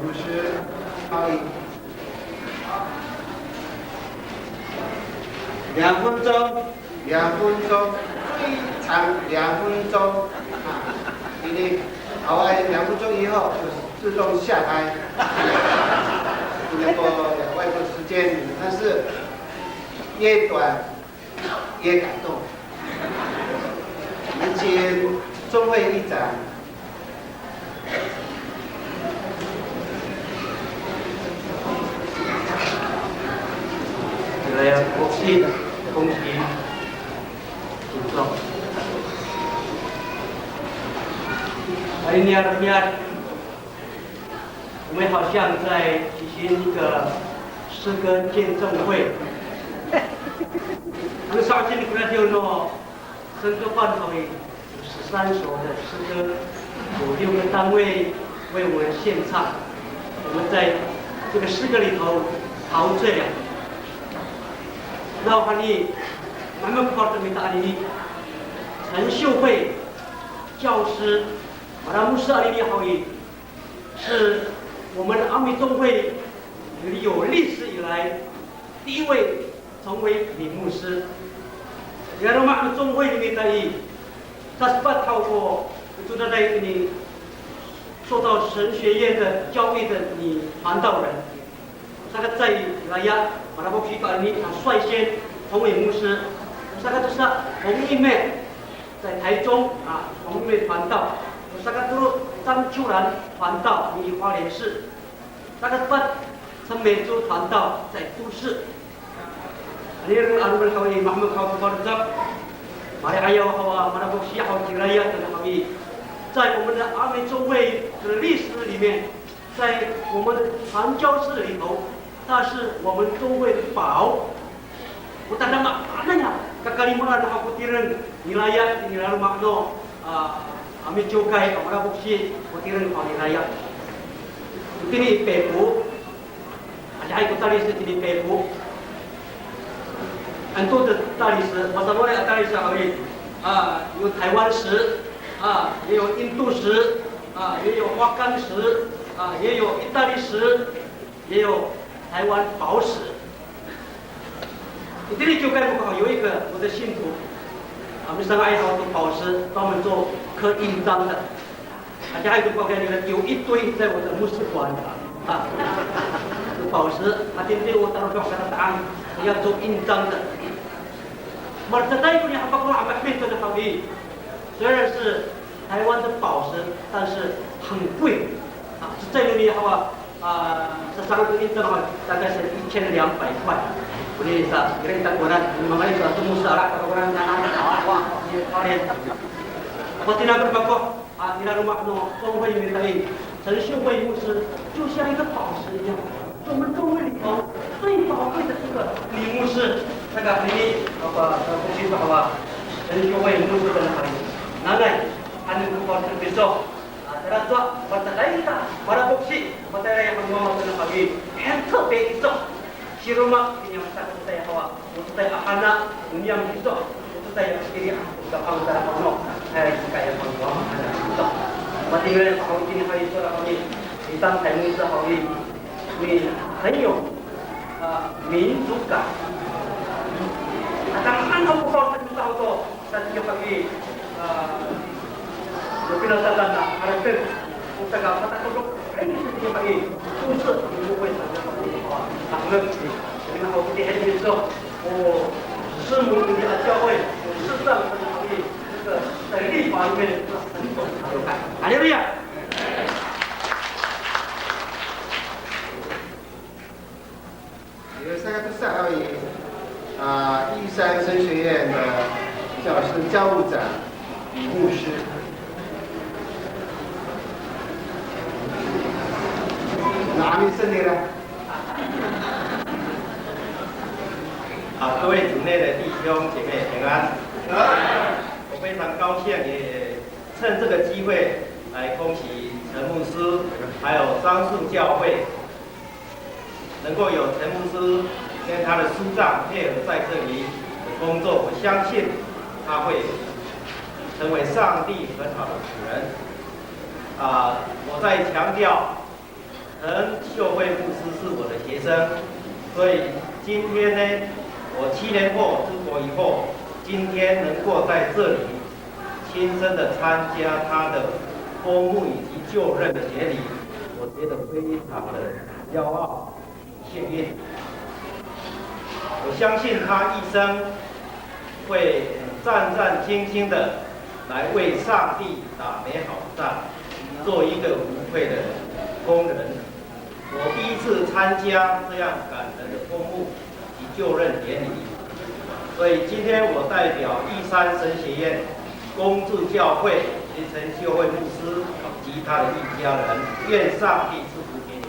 牧师，好，两分钟，两分钟，最长两分钟啊！因为好啊，两分钟以后就自动下台。不能够额外的时间，但是越短越感动。我们请中会议长。 Kiraya, 恭喜，恭喜，请坐。Ay, niyar, niyar. 我们好像在举行一个诗歌见证会。Ano sa'osi ko radiw no sentokan haw i, 有十三首的诗歌，有六个单位为我们献唱。我们在这个诗歌里头陶醉啊。Nawhani, mahemek ko mita anini, 陈秀慧教师, mala Musa anini haw i, 是我们阿美中会有历史以来第一位成为女牧师。Ira roma no 中会 no mita i, sasepat haw ko, 住在那里受到神学院的教育的女传道人。Saka caay i laloma', mala Musa anini, 她率先成为牧师。Saka tosa, 洪义妹 在台中啊，洪义妹传道，有三个都张秋兰传道，你花莲市，三个班陈美珠传道在都市。Ano ano haw i, mahemek haw ko mita, mali'ayaw haw a, mala Musa haw i, kiraya to haw i, 在我们的阿美中会的历史里面，在我们的传教士里头， 他是我们中会的宝。O tadamaanay a kakalimelaan haw ko tireng nira ya, itini i laloma' no, a, a, amin kiwkay, a, mala Musa ko tireng haw nira ya. Itini i Peko, adihay ko 大理寺 itini i Peko. 很多的大理寺, masamaanay a 大理寺 haw i, a, 有台湾史, a, 也有印度史, a, 也有花岗史, a, 也有意大利史。 也有台湾宝石。Itini i kiwkay no Peko 有一个我的信徒，a, misanga'ay haw to 宝石，专门做刻印章的。Adihay to Peko 有一堆在我的牧师馆啊，宝石，a, 天天我打电话给他，我要做印章的。Malecaday ko niyah a Peko a maemin to haw i, 虽然是台湾的宝石，但是很贵。A, cecay no niyah a, a, sasa'osi to 印章 a, 大概是一千两百块。Onini sa, ira i takowanan, manga'ay sa to 牧师 a, takowanan, a, a, a, a, a, a, 啊，你那个包括啊，你那个嘛，那光辉与美丽，陈秀慧牧师就像一个宝石一样，是我们中会里头最宝贵的一个女牧师。那个美丽，那个，呃，不许说好吧？陈秀慧牧师在那里，nanay, ano ko mapalal to kiso, a, tayra to, matayra kita, mala Musa, matayra i, ano, matayra i, 很特别一种。 Siroma, kiniya matakotay hawa, o cecay a hana, o niyam kiso, o cecay a ciri a, o kapang tara kono, hay, cecay a pangwa, hana kiso. Matingay a haw itini hay, sora kami, itang hay mo isa haw i, ni, 很有，啊，民族感。Atang ano ko haw sa kita haw to, Sa tiya kami, a, no pinatalan a haraten, o taga patakodok, ay, sa tiya kami, 都是不会 sa tiya kami, a, a, kami, kami na haw kami, hay, so, o, 师母 kami a 教会, o, 视障 sa tiya kami, 这个在律法里面是很重要的。哈利路亚。 Yo saka tosa haw i, a, 玉山神学院的教师、教务长李牧师。那阿明森的呢？啊，各位主内的弟兄姐妹平安。我非常高兴，也趁这个机会来恭喜陈牧师，还有樟树教会 能够有陈牧师跟他的师长配合在这里的工作，我相信他会成为上帝很好的仆人。啊，我再强调，陈秀慧牧师是我的学生，所以今天呢，我七年后出国以后，今天能够在这里亲身的参加他的封牧以及就任的典礼，我觉得非常的骄傲。 幸运。我相信他一生会战战兢兢的来为上帝打美好的仗，做一个无愧的工人。我第一次参加这样感人的公务及就任典礼，所以今天我代表玉山神学院恭祝教会及陈秀慧牧师及他的一家人，愿上帝祝福给你们。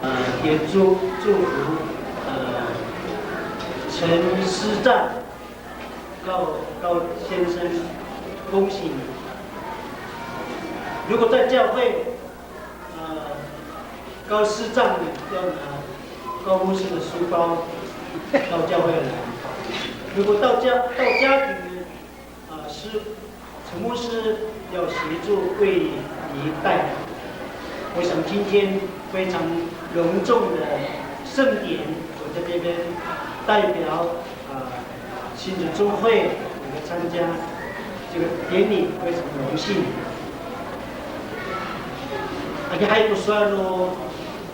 呃，也祝，祝福，呃，陈师长高，高先生，恭喜你。如果在教会，呃，高师长要拿高牧师的书包到教会来。如果到家，到家庭呢， 啊，是陈牧师要协助为你代祷。我想今天非常隆重的盛典，我在这边代表，啊，新竹中会来参加这个典礼，非常荣幸。Adihay ko sowal no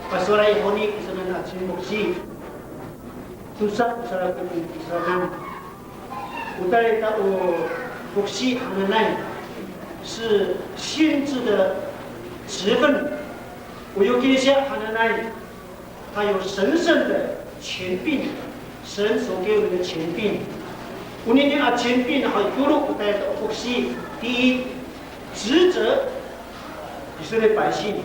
pasowalay i honi, saan a cimboksi. Tosa ko sowal ko sowal. O tayra o foksi hananay 是先知的职分。O yokilisa hananay, 他有神圣的权柄，神所给我们的权柄。Onini a 权柄 haw, tolo o tayra o foksi. 第一，职责以色列百姓。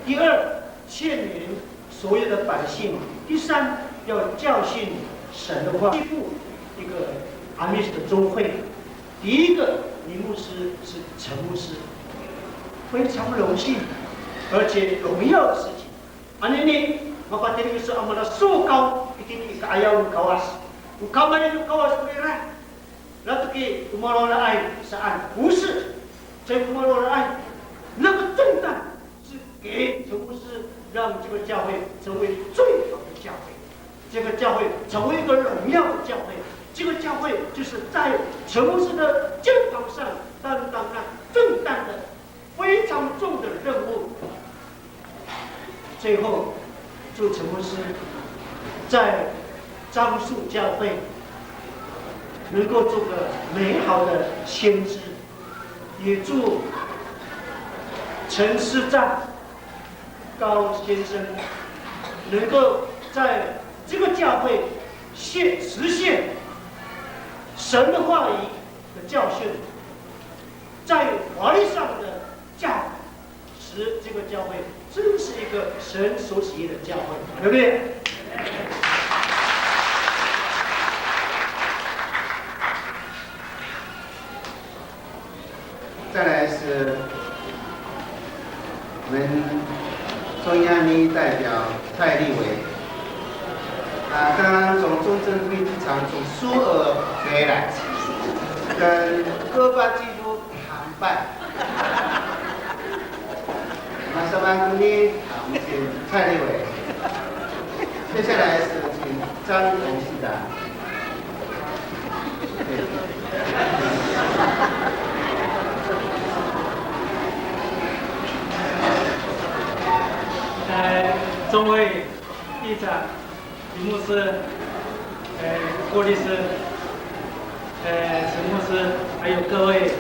第二， 劝勉所有的百姓。第三，要教训神的话。第一步，一个阿米斯的中会，第一个女牧师是陈牧师，非常荣幸，而且荣耀的事情。Anini, mapatini kiso a mala sokaw itini i ka'ayaw no Kawas. O kamay no Kawas ko ira. Lato ki o maloraay saan, 不是，这个 maloraay, 那个重担是给陈牧师，让这个教会成为最好的教会，这个教会成为一个荣耀的教会，这个教会就是在陈牧师的肩膀上担当那重担的 非常重的任务。最后，祝陈牧师在樟树教会能够做个美好的先知，也祝陈师长高先生能够在这个教会现，实现神的话语的教训，在法律上的教，使这个教会真是一个神所喜悦的教会，对不对？ 再来是我们中央民意代表蔡立委，啊，刚刚从中正会机场从苏俄回来，跟哥巴基夫谈判。Masamaanay ko nia, 蔡立委。接下来是请张董事长。呃，中会议长、李牧师、呃，郭律师、呃，陈牧师，还有各位，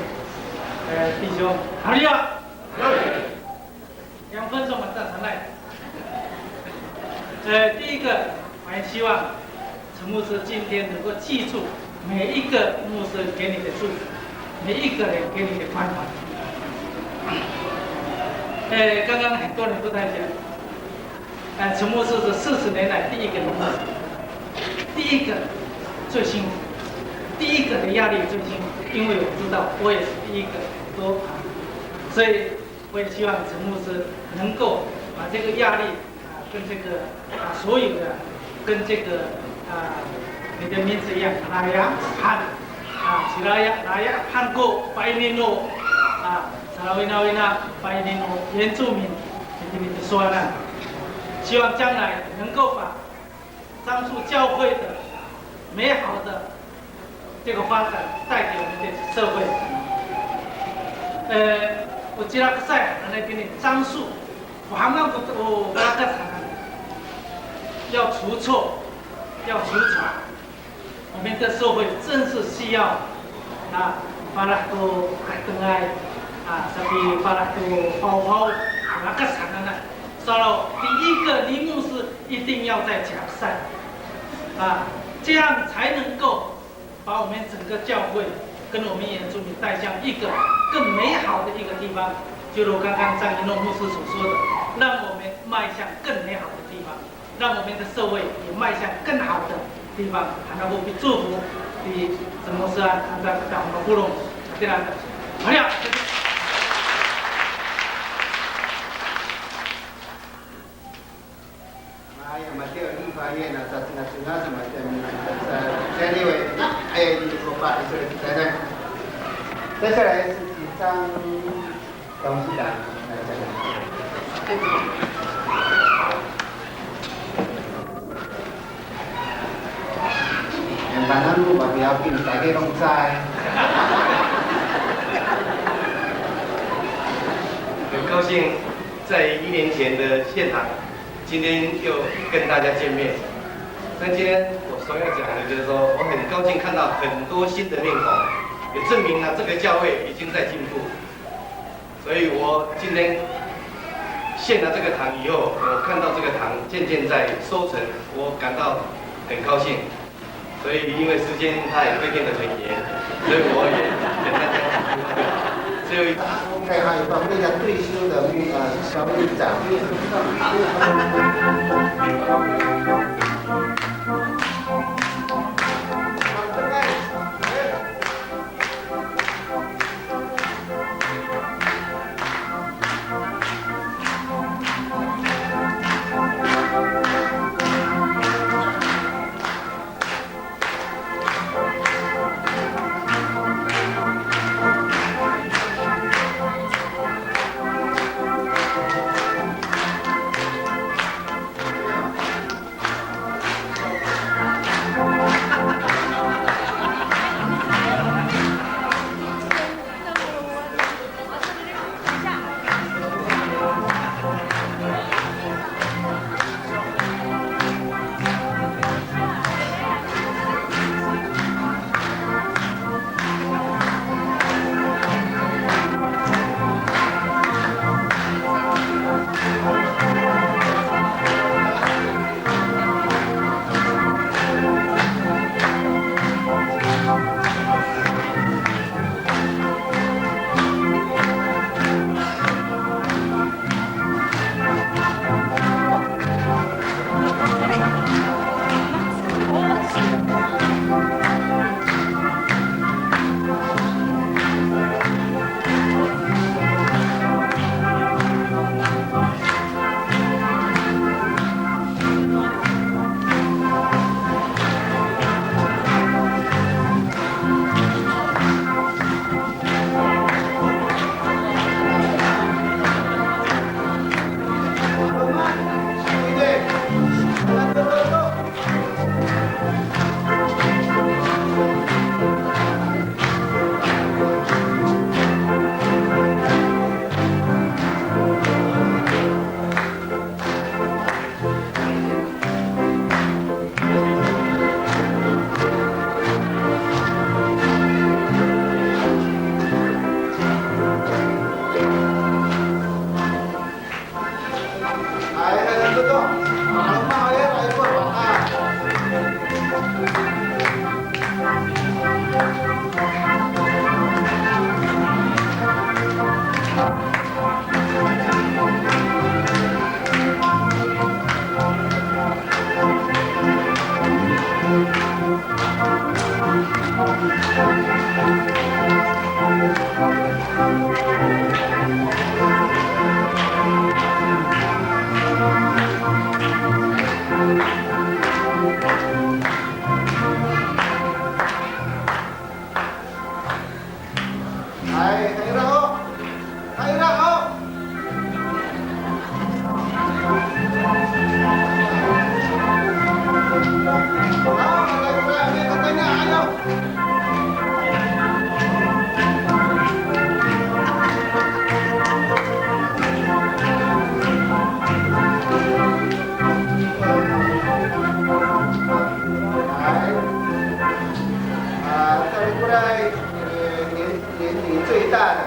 呃，弟兄，哈利路亚！ 两分钟啊，大家来。呃，第一个，我还希望陈牧师今天能够记住每一个牧师给你的祝福，每一个人给你的关怀。呃，刚刚很多人都在讲，呃，陈牧师是四十年来第一个牧师，第一个最辛苦，第一个的压力最辛苦，因为我知道我也是第一个，都，所以 我也希望陈牧师能够把这个压力，啊，跟这个啊，所有的跟这个啊，你的名字一样，Raya Han 啊，Raya Raya Han ko pa'inino 啊，Salawinawina pa'inino 原住民 itini tisowanan. 希望将来能够把樟树教会的美好的这个发展带给我们的社会。呃，我吉拉克赛那边的樟树，我还没有我我拉克场要除臭，要除草。我们的社会正是需要啊，para to katengay a, sapi para to pawpaw, 那个场呢，烧了第一个林木是一定要在假善啊，这样才能够把我们整个教会跟我们原住民带向一个更美好的一个地方。就如刚刚张一诺牧师所说的，让我们迈向更美好的地方，让我们的社会也迈向更好的地方。Hanaw ko pituh i, semua sa, anta kita mapolong, kita, 好了。Ay, matiya o faie na cacengacenga sa matiya mi sa seniwe, ay, di ko pa, iso kita na. 接下来是几张东西的，来，这个。Yan, tanan mo, mapiyapin, lagi rong cay. 很高兴在一年前的现场 今天又跟大家见面。那今天我所要讲的就是说，我很高兴看到很多新的面孔，也证明了这个教会已经在进步。所以我今天献了这个堂以后，我看到这个堂渐渐在收成，我感到很高兴。 所以因为时间它也规定得很严，所以我也简单讲几句话就好。最后一，还有一方面要退休的秘，呃，小秘书长。Hay, hay, raho. Hay, raho. Hay. 啊，再过来，呃，年，年龄最大的，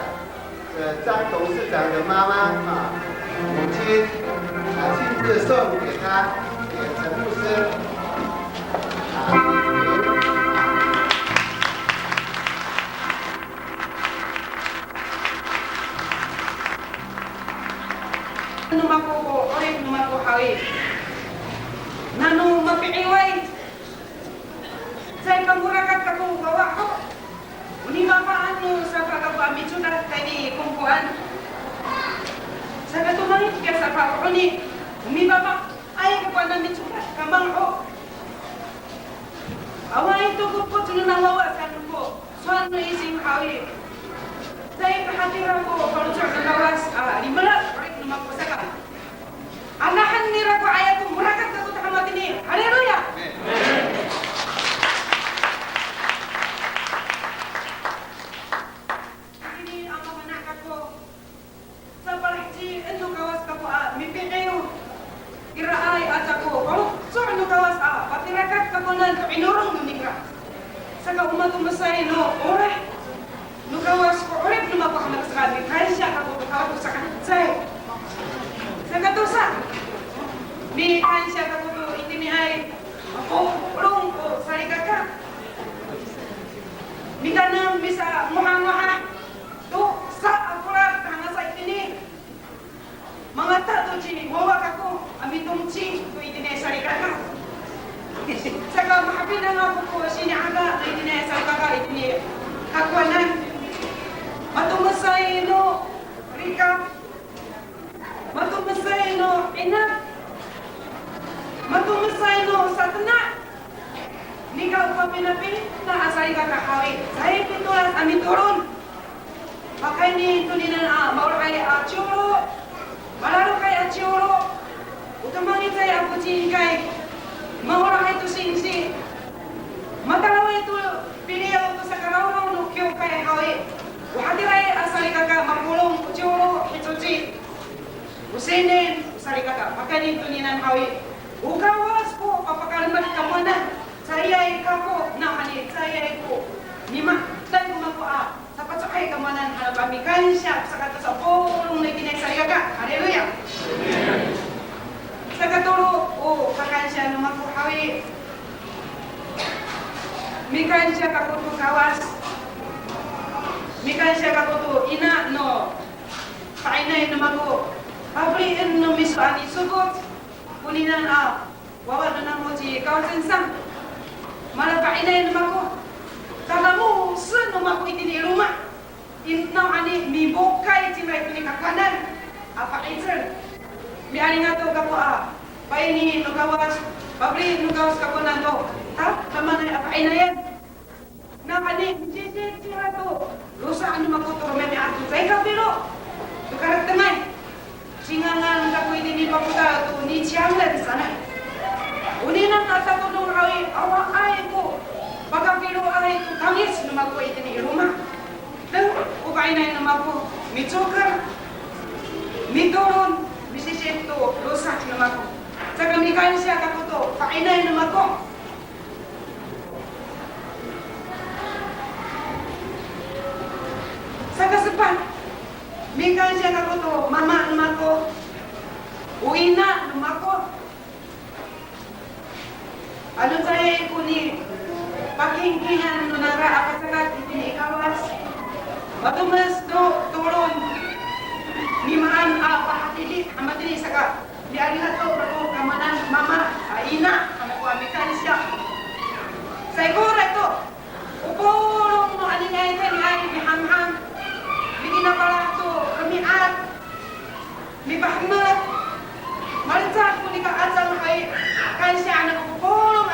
呃，张董事长的妈妈啊，母亲啊，亲自送给他，给陈牧师啊。 No mako ko 'orip no mako haw i, nano mapi'iway, caay ka morakat kako wawa ho. O nimafa'an no safa kako a micodad tayni i kongkoan. Sakatomangic kiya safa ko honi, o mifafa'ay kako a micodad kamang ho. Awaay to ko 'epoc nona wawa saan ko sowal no ising haw i, caay ka hatira ko faloco' no Kawas a limelag 'orip no mako saka, anahen nira ko aya ko morakat kako to hamatini. Haleluya! Itini a mafana' kako, sapalaheci no Kawas kako a mipi'iw. Iraay aca ko faloco' no Kawas a papirakat kakonan to 'inorong no ningra. Saka o matomesay no olah no Kawas ko 'orip no mako haw i, saka mikansiya kako to Kawas to sakacecay. Saka tosa, mikansiya kako to itiniay a polong ko salikaka. Mitanam, misangohangoha to sa a folad tangasa itini. Mangata to ci wawa kako a mitomeci to itini salikaka. Saka mahapinang ako ko sini'ada no itini salikaka itini kakowanan. Matomesay no rikap, matomesay no 'inat, matomesay no satena'. Nika o papinapina a salikaka haw i, caay pitolas a mitolon. Pakayni toninian a maolahay a ciwlo, malalokay a ciwlo, o tomangicay a pocingkay, maolahay to singsi, matalaway to piliyaw to sakarawraw no kiwkay haw i, o hatiray a salikaka mapolong ko ciwlo hicoci. O sinin, o salikaka, pakayni toninian haw i, o Kawas ko papakalemed kamoanan, caayay kako, nawhani caayay ko mima'edad ko mako a sapaco'ay kamoanan, halo a mikansiya saka tosa polong no itini salikaka. Haleluya. Sakatolo, o kakansiya no mako haw i, mikansiya kako to Kawas. Mikansiya kako to ina no fa'inay no mako. Pafelien no miso a nisofoc konian a wawa no namo ci Kawasen san. Malafa'inay no mako. Tadamosen no mako itini i loma'. Nawhani mibokay cima itini kakowanan a fa'icel. Mi'alingato kako a paini no Kawas, pafeli no Kawas kakowanan to tadamaanay a fa'inayan. Nawhani, micicit cira to losa' no mako to romi'ami'ad to caay kafilo to karetengay. Cingangan kako itini papotal to ni Ciyangen sanay. Oninian a tatodong haw i, awaay ko pakafiloay to tangic no mako itini i loma'. Deng o fa'inay no mako, micoker, mitolon, micicit to losa' no mako. Saka mikansiya kako to fa'inay no mako. Saka sepat, mikansiya kako to mama no mako, o ina no mako. Ano caay ko nipakingkingan no nangra a pacakat itini i Kawas, matomes to tolon, mimaan a pahatini a matini saka. Mi'alingato kako kamanan mama, a, ina, kamo ko a mikansiya. Saikoray to, o polong no aniniay tayniay mihamham, mikinapalah to romi'ad, mipahemek, malecad ko nika acang hay, kansiyaan ako ko polong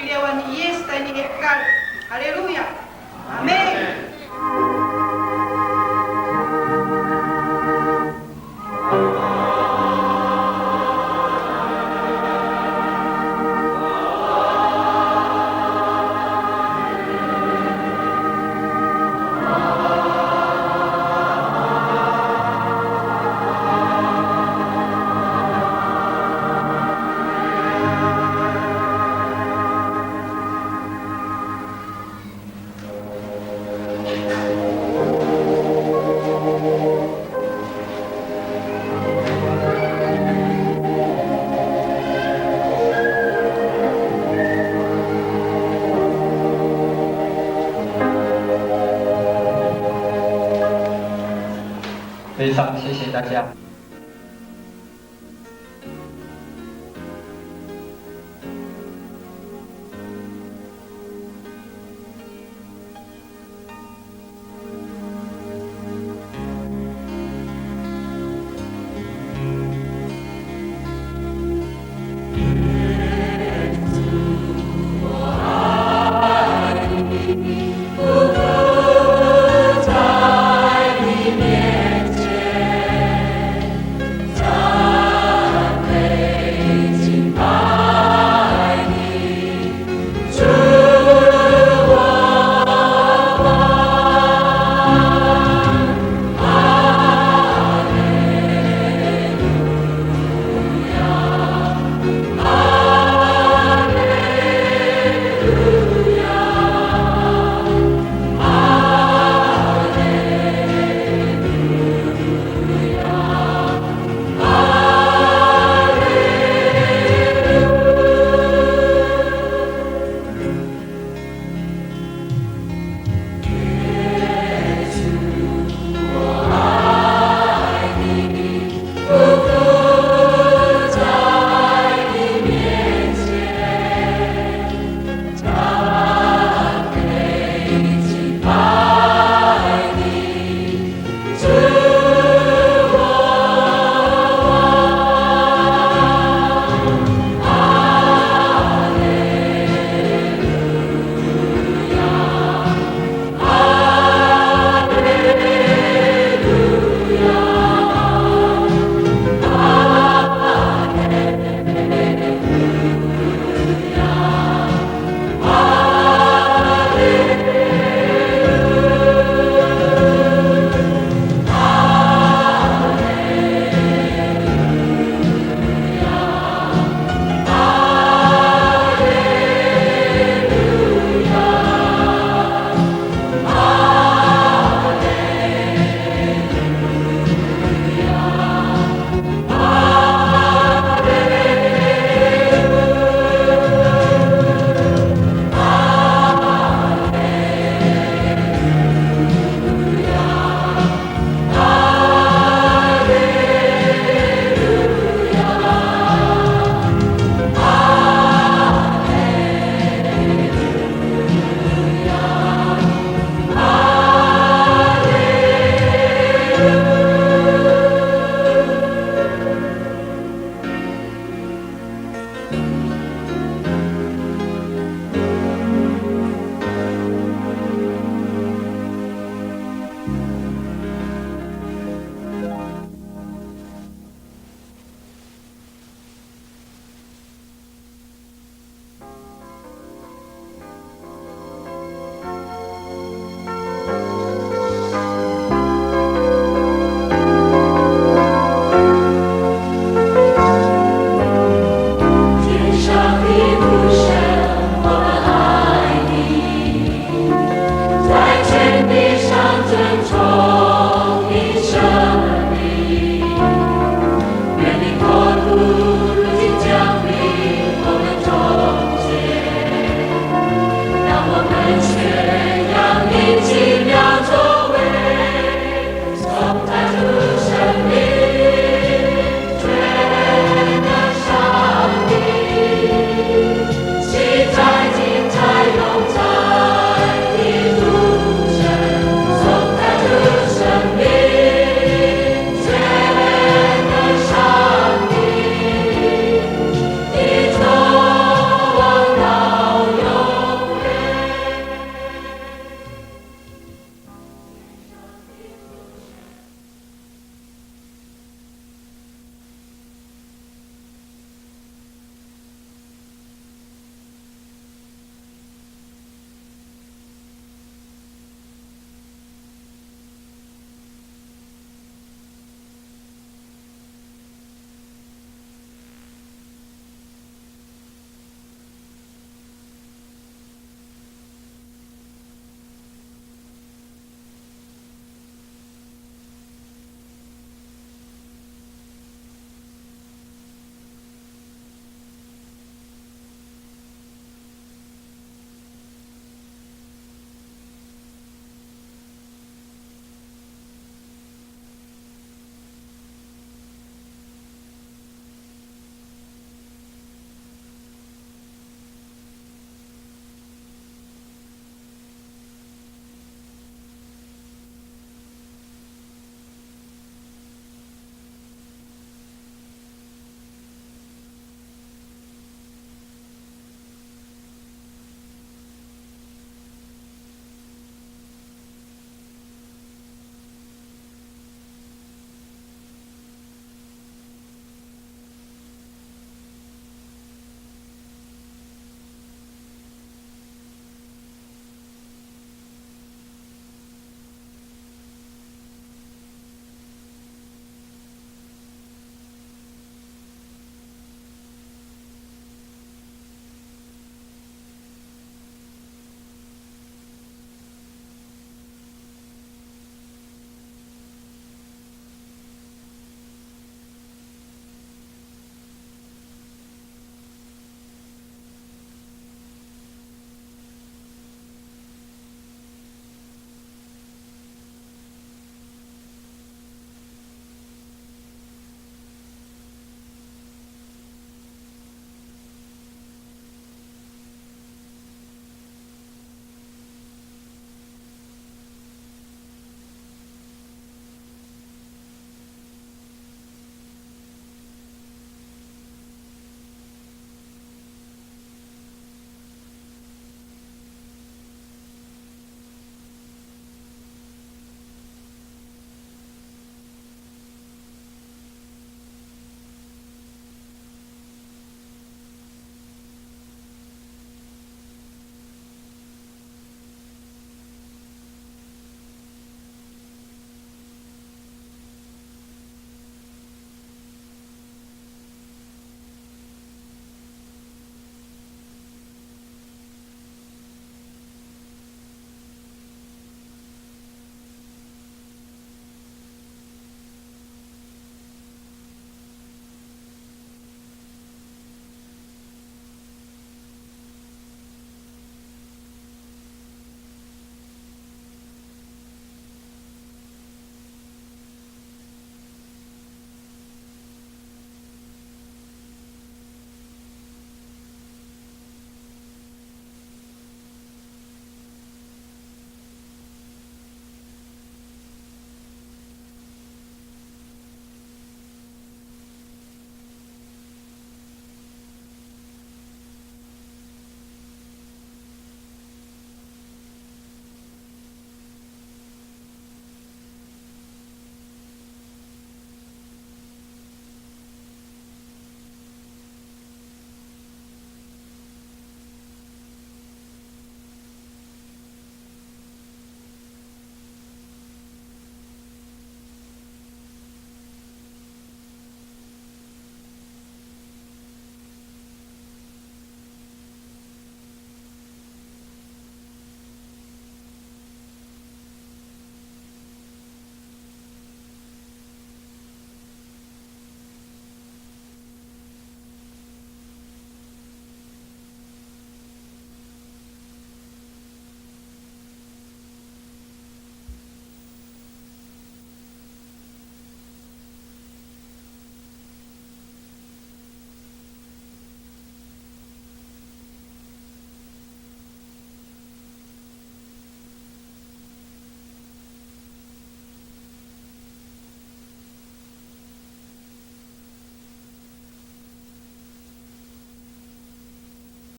Iliyawan ni Yis tayni i hekal. Haleluya. Amin. 非常谢谢大家。